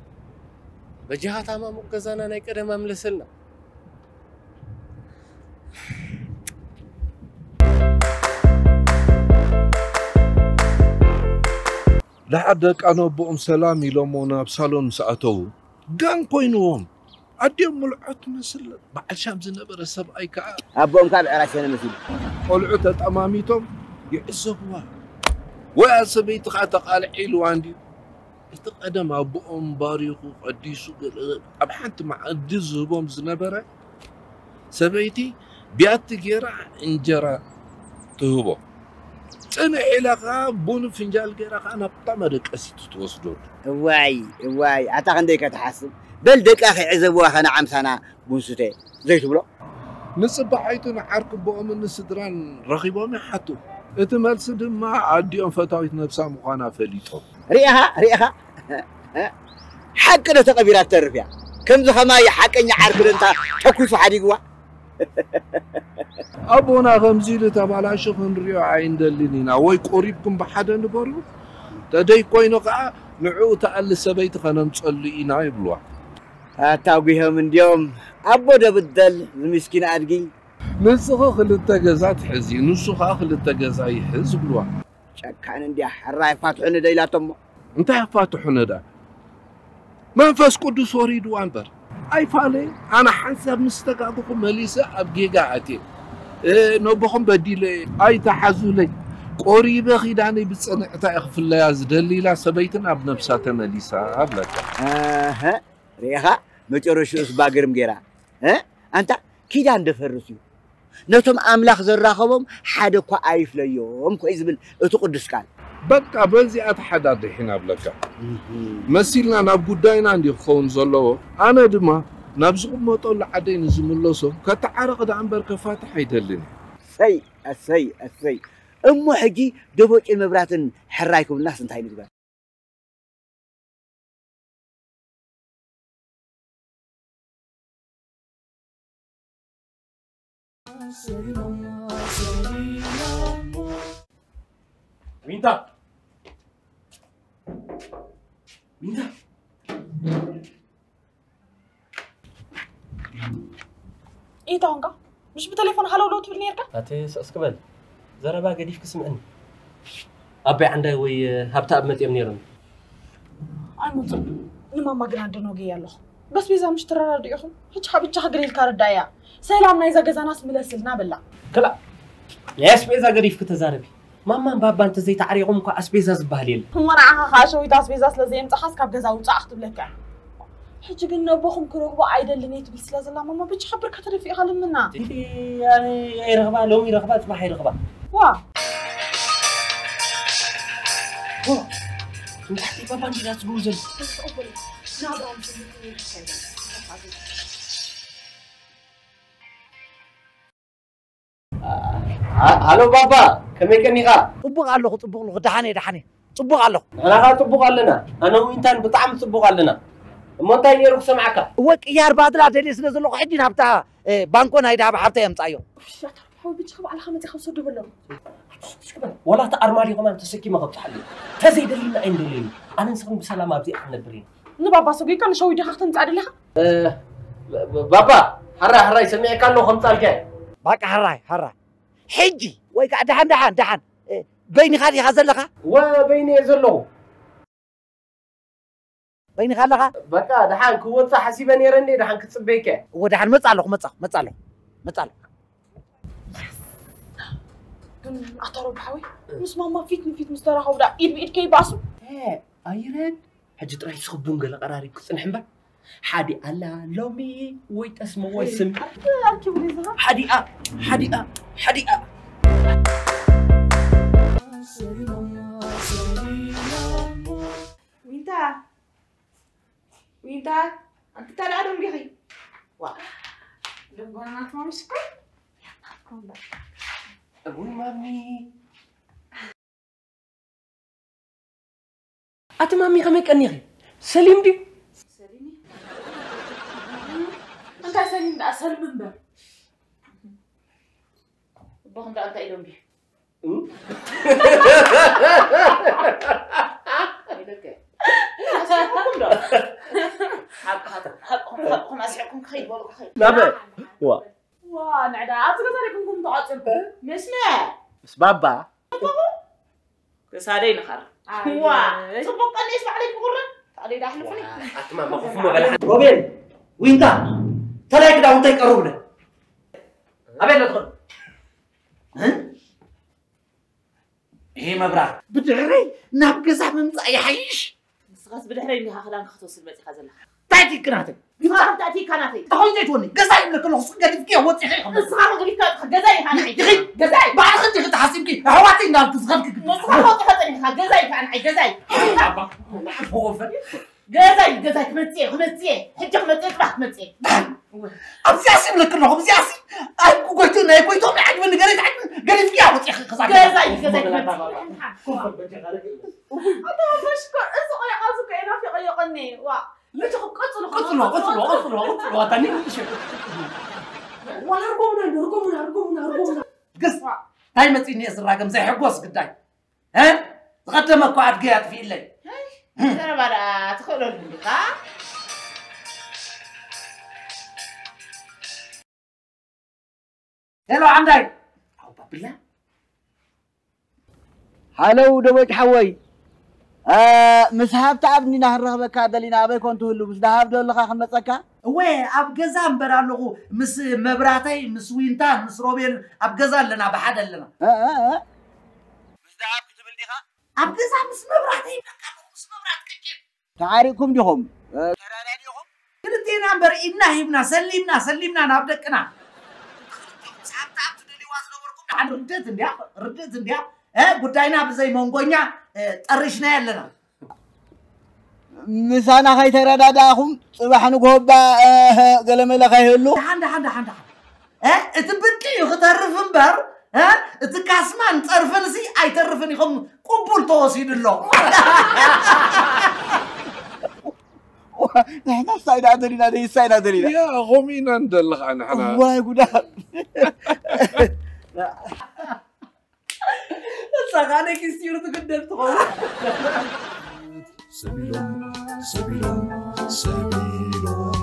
በጃኻ ታማሙቕ ገዛና ናይ ቀደም ኣምለሰልና። ደሓር ደቃ ነቦኦም ሰላም ኢሎሞ ናብ ሳሎን ምስ ኣተዉ፣ ጋን ኮይንዎም። ኣዲኦም ምልዖት ትመስል በዓል ሻም ዝነበረ ሰብኣይ ከኣ ኣቦኦም ከኣ ብዕራይ ሰነ መሲሉ። ቆልዑ ተጠማሚቶም ይዕዘብዋ። ወይ ሰበይቲ ከኣ ተቓልዕ ኢልዋ እንድዩ። እቲ ቀደም ኣቦኦም ባሪኹ ቀዲሱ ገለ ኣብ ሓንቲ መኣዲ ዝህቦም ዝነበረ ሰበይቲ ቢያቲ ጌራ እንጀራ ትህቦ። ጽንሕ ኢላ ከኣ ቡን ፍንጃል ጌራ ከኣ ናብታ መደቀሲት ትወስዶ። እዋይ እዋይ ኣታ ክንደይ ከተሓስብ። በል ደቃ ከይዕዘብዋ ከነዓምሳና ቡን ስተ ዘይትብሎ። ንጽባሓይቱ ንዓርኪ ኣቦኦምን ንስድራን ረኺቦም ይሓቱ። እቲ መልሲ ድማ ኣዲኦም ፈታዊት ነብሳ ምዃና ፈሊጦም። ርኢኻ ርኢኻ ሓቂ ዶ ተቐቢራ ትተርፍ እያ? ከምዚ ኸማይ ሓቀኛ ዓርኪ ዶ እንታ ተኲሱ ሓዲግዋ? ኣቦና ከምዚ ኢሉ ተባላሹ ክንሪኦ ኣይንደልን ኢና፣ ወይ ቆሪብኩም ብሓደ ንበሩ፣ ተደይ ኮይኑ ከኣ ንዕኡ ትኣሊ ሰበይቲ ከነምጸሉ ኢና ይብልዋ። ኣታ ጒሆም እንድዮም ኣቦ ዶ ብደል ዝምስኪን ኣድጊ። ንስኺ ክልተ ገዛ ትሕዚ፣ ንሱ ከኣ ክልተ ገዛ ይሕዝ ይብልዋ። ጨካን እንድያ ሕራይ ፋትሑ ንደ ኢላቶሞ። እንታይ ኣፋትሑ ነዳ? መንፈስ ቅዱስ ወሪድዋ እምበር። ኣይፋለ፣ ኣነ ሓንሳብ ምስ ተጋግኹ መሊሰ ኣብ ጌጋ ኣትየ። እ፣ ነቦኹም በዲለ፣ ኣይተሓዙለይ። ቆሪበ ኪዳነይ ብጽንዕታ እየ ክፍለያ ዝደሊ ኢላ ሰበይቲ ናብ ነብሳ ተመሊሳ ኣብለካ። ኣሀ፣ ርኢኻ? መጨረሽኡስ ባግርም ጌራ። እ? ኣንታ ኪዳን ደፈርስ እዩ። ነቶም ኣምላኽ ዘራኸቦም ሓደ እኳ ኣይፍለዮም ኮይ ዝብል እቲ ቅዱስ ቃል። በቃ በዚኣ ተሓዳድሒና ብለካ። እህ። መሲልና ናብ ጉዳይና እንዲ ክኸውን ዘለዎ። ኣነ ድማ ናብ ዝቕመጠሉ ዓደይ ንዝምለሶ ከተዓርቕ ደኣ እምበር ከፋትሕ ኣይደልን እየ። እሰይ፣ እሰይ፣ እሰይ። እሞ ሕጂ ደቦጭን መብራትን ሕራይ ክብልናስ እንታይ ንግበር? ዊንታ! ዊንታ! ኢታ ሆንካ? ምሽ ብቴሌፎን ሃለው ለው ትብል ነርካ? ኣቲ ስቕ ስቕ በል። ዘረባ ገዲፍኪ ስምዕኒ። ኣባይ ዓንዳይ ወይ ሃብተኣብ መጺኦም ነይሮም። ኣይመጹን። ንማማ ግን ኣደናጉየ ኣለኹ። በስቤዛ ምሽ ትረዳድኡ ኢኹም? ሕጂ ካብ እጃኻ ግር ኢልካ ርዳእያ። ሰላም ናይዛ ገዛናስ ምለስልና በላ። ክላ ናይ ኣስቤዛ ገዲፍኪ ተዛረቢ። ማማን ባባን እንተዘይተዓሪቖም እኳ ኣስቤዛ ዝበሃል የለን። እሞ ንዓኻ ኸኣ ሸዊት ኣስቤዛ ስለ ዘየምጻኻስ ካብ ገዛ ውጻእ ክትብለካ እያ። ሕጂ ግን ነቦኹም ክረኽቦ ኣይደልን እየ ትብል ስለ ዘላ ማማ ብቻ ሓብርካ ተደፊእኻ ልምና። እቲ ኣነ ኣይረኽባ፣ ሎሚ ይረኽባ፣ ጽባሕ ኣይረኽባ። ዋ! ዋ! ንታሕቲ ባባ እንዲና ትብሉ ዘሎ። ናብራ እንትን ይርካ ይበል። አ-፣ ሃሎ ባባ፣ ከመይ ቀኒኻ? ጽቡቕ ኣለኹ፣ ጽቡቕ ኣለኹ፣ ደሓን እየ፣ ደሓን እየ። ጽቡቕ ኣለኹ። ንሕና ኸኣ ጽቡቕ ኣለና። ኣነ ዊንታን ብጣዕሚ ጽቡቕ ኣለና። እሞ እንታይ ነይሩ ክሰምዓካ? እወ፣ ቅያር ባድላ ደልየ ስለ ዘለኹ፣ ሕጂ ናብታ፣ እ፣ ባንኮ ናይ ደሃብ ሓብተይ ኣምጻዮ። እሺ፣ ኣታ ሓው ብቻ ባዕልኻ መጺኻ ውሰዶ በሎም። ኣቲ ወላ እቲ ኣርማድዮ ከማን ተሰኪመ ከብፅሓሉ። ተዘይደሊና ኣይንደልየሉ። ኣነ ንስኽን ብሰላም ኣብዚኣ ክንነብር ኢና። ንባባ ሰጒካ ንሸዊድኻ ክተምፅኣ ደሊኻ? ባባ፣ ሓራይ ሓራይ ሰሚዕካ ኣለኹ ከምፃልካ። ባቃ ሓራይ ሓራይ። ሕጂ ወይ ከዓ ደሓን ደሓን ደሓን፣ በይንኻ ዲኻ ዘለኻ? ወ በይነ እየ ዘለኹ። በይንኻ ኣለኻ? በቃ ደሓን ክወፅእ ሓሲበ ነይረ እንዴ፣ ደሓን ክፅበይከ። እወ ደሓን መፃ ኣለኹ፣ መፃ መፃ ኣለኹ፣ መፃ ኣለኹ። ግን ኣታ ሮቢ ሓወይ፣ ምስ ማማ ፊት ንፊት ምስ ተራኸቡ ዳ ኢድ ብኢድ ከይባሱ? ኣይረድ። ሕጂ ጥራይ ስኽቡን ገለ ቀራሪብ ክፅንሕ እምበር። ሓዲ ኣላ ሎሚ ወይ ጠስሚ ወይ ስም። ኣኪቡ ዝሃ ሓዲኣ ሓዲኣ ሓዲኣ። ዊንታ፣ ዊንታ፣ ኣንቲ ታዲያ ዶ እንዲኺ? ዋ፣ ደንጎና ናት ማሚሽ እኮ። እውይ ማሚ። ኣቲ ማሚ ከመይ ቀኒኺ? ሰሊም ድዩ? ሰሊም እዩ። እንታይ ሰሊም ደኣ ሰልሚ እምበር። እቦኹም ደኣ እንታይ ኢሎም ድዩ? እም? ኢለከ። ኣስሕቕኩም ዶ? ሓቅ፣ ሓቅ፣ ሓቅኹም፣ ሓቅኹም ኣስሕቕኩም ክኸይድ በሉ፣ ክኸይድ። ናበ? ዋ። ዋ፣ ንዕዳ ኣብዚ ገዛ ደይ ኮንኩም ተዓጽምኩም? ምስመ? ምስ ባባ። ክሳደይ ንኸር። ኣየ። ዋ፣ ጽቡቕ ቀኒስ ባዕለይ ክቑረ። ታዲያ ዳሕልፉኒ። ኣትማ መኽፍሞ በላ። ሮቤል፣ ዊንታ፣ ተላይ ክዳውንተይ ቀርቡለ። ኣበይ ኣለትኹም? እ? ይሄ መብራት ብድሕረይ ናብ ገዛ ምምጻእ ይሓይሽ። ንስኻስ ብድሕረይ እንዲኻ ክዳንካ ክትወስድ መጺኻ ዘለኻ። እንታይ ትይኪ ናተይ? ንስኻ እንታይ ትይካ ናተይ? ተኾይኑ ዘይትወኒ። ገዛ ይብለኪ ኣለኹ፣ ስቕ ገዲፍኪ ወጺኺ ኢኺ። ንስኻ ከ ገዲፍካ ወጺኻ፣ ገዛ ኢኻ ንዓይ። ኢኺ? ገዛ። ባዕልኺ እንዲኺ ተሓሲብኪ፣ ኣሕዋተይ እንዳልኪ ዝኸድኪ ግዲ። ንስኻ ከ ወጺኻ ጸኒሕካ፣ ገዛ ኢኻ ንዓይ፣ ገዛ። ኣባ፣ ኣባ፣ ኣባ። ገዛይ፣ ገዛይ ክመጽእ እየ፣ ክመጽእ እየ። ሕጂ ክመጽእ እየ፣ ጽባሕ ክመጽእ እየ። ኣብዚኣሲ ይብለኪ ኣለኹ፣ ኣብዚኣሲ ኣይኩ ጎይቶ፣ ናይ ጎይቶ፣ ናይ ዓጅቢ፣ ንገሪት ዓጅቢ፣ ገሪፍኪ እያ ወፂእኺ፣ ከዛ ገዛይ፣ ገዛይ ክመጽእ እየ። ኣታ ወፈሽ እኮ፣ እዚ ቆልዓ እዚ እኮ የናፊቐዮ ቀኒ፣ ዋ። ልጅ ቀጽሎ፣ ቀጽሎ፣ ቀጽሎ፣ ቀጽሎ፣ ቀጽሎ፣ ዋታ፣ ኒ፣ እሺ። ዋላ ርጎምና እንዶ፣ ርጎምና፣ ርጎምና፣ ርጎምና። ግስ፣ እንታይ መጺእኒ እየ ዝራገም፣ ዘይሕጎስ ግዳይ። እ? ዝቐደመ እኮ ኣድገይ ኣጥፊእለይ። ዘረባ ደኣ ትኽእለሉ እንዲኻ? ሄሎ ዓንዳይ። ኣው ባብላ። ሃለው ደቦጭ ሓወይ። እ፣ ምስ ሃብተኣብ እንዲና ክንረኽበካ ደሊና፣ ኣበይ ኮን ትህሉ? ምስ ደሃብ ዶ ኣለኻ ክንመጸካ? እወ፣ ኣብ ገዛ እምበር ኣለኹ። ምስ መብራተይ፣ ምስ ዊንታን፣ ምስ ሮቤል ኣብ ገዛ ኣለና፣ ብሓደ ኣለና። እ፣ እ፣ እ? ምስ ደሃብ ክትብል ዲኻ? ኣብ ገዛ ምስ መብራተይ ይብለካ ኣለኹ፣ ምስ መብራት ቅጭን። ተዓሪቕኩም ዲኹም? እ፣ ተረዳዲእኹም? ክልቴና እምበር ኢድና ሂብና፣ ሰሊምና፣ ሰሊምና ናብ ደቅና። ምስ ሃብተኣብ ትደልይዋ ዝነበርኩም ደሓን ርድእት እንድያ፣ ርድእት እንድያ። እ፣ ጉዳይና ብዘይ መንጎኛ፣ እ፣ ጠሪሽናዮ ኣለና። ምሳና ከይተረዳዳእኹም ጽባሕ ንግሆ እባ፣ እ፣ ገለመለ ከይህሉ። ደሓን፣ ደሓን፣ ደሓን፣ ደሓን። እ፣ እቲ ብርቂ እዩ ክተርፍ እምበር፣ እ፣ እቲ ካስማን ጸርፍንሲ ኣይተርፍን እዩ፣ ከም ቅቡል ተወሲዱ ኣሎ። ንሕና ሳይዳ ደሊና፣ ደይ ሳይዳ ደሊና። ያ፣ ከምኡ ኢና እንደለኻ ንሕና። ዋይ ጉዳ። ንሳኻ ነኪስትዩር ትግደል ትኸውን። ሰቢሎም፣ ሰቢሎም፣ ሰቢሎም፣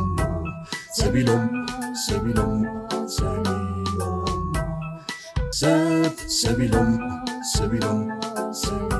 ሰቢሎም፣ ሰቢሎም፣ ሰቢሎም፣ ሰብ፣ ሰቢሎም፣ ሰቢሎም፣ ሰቢሎም።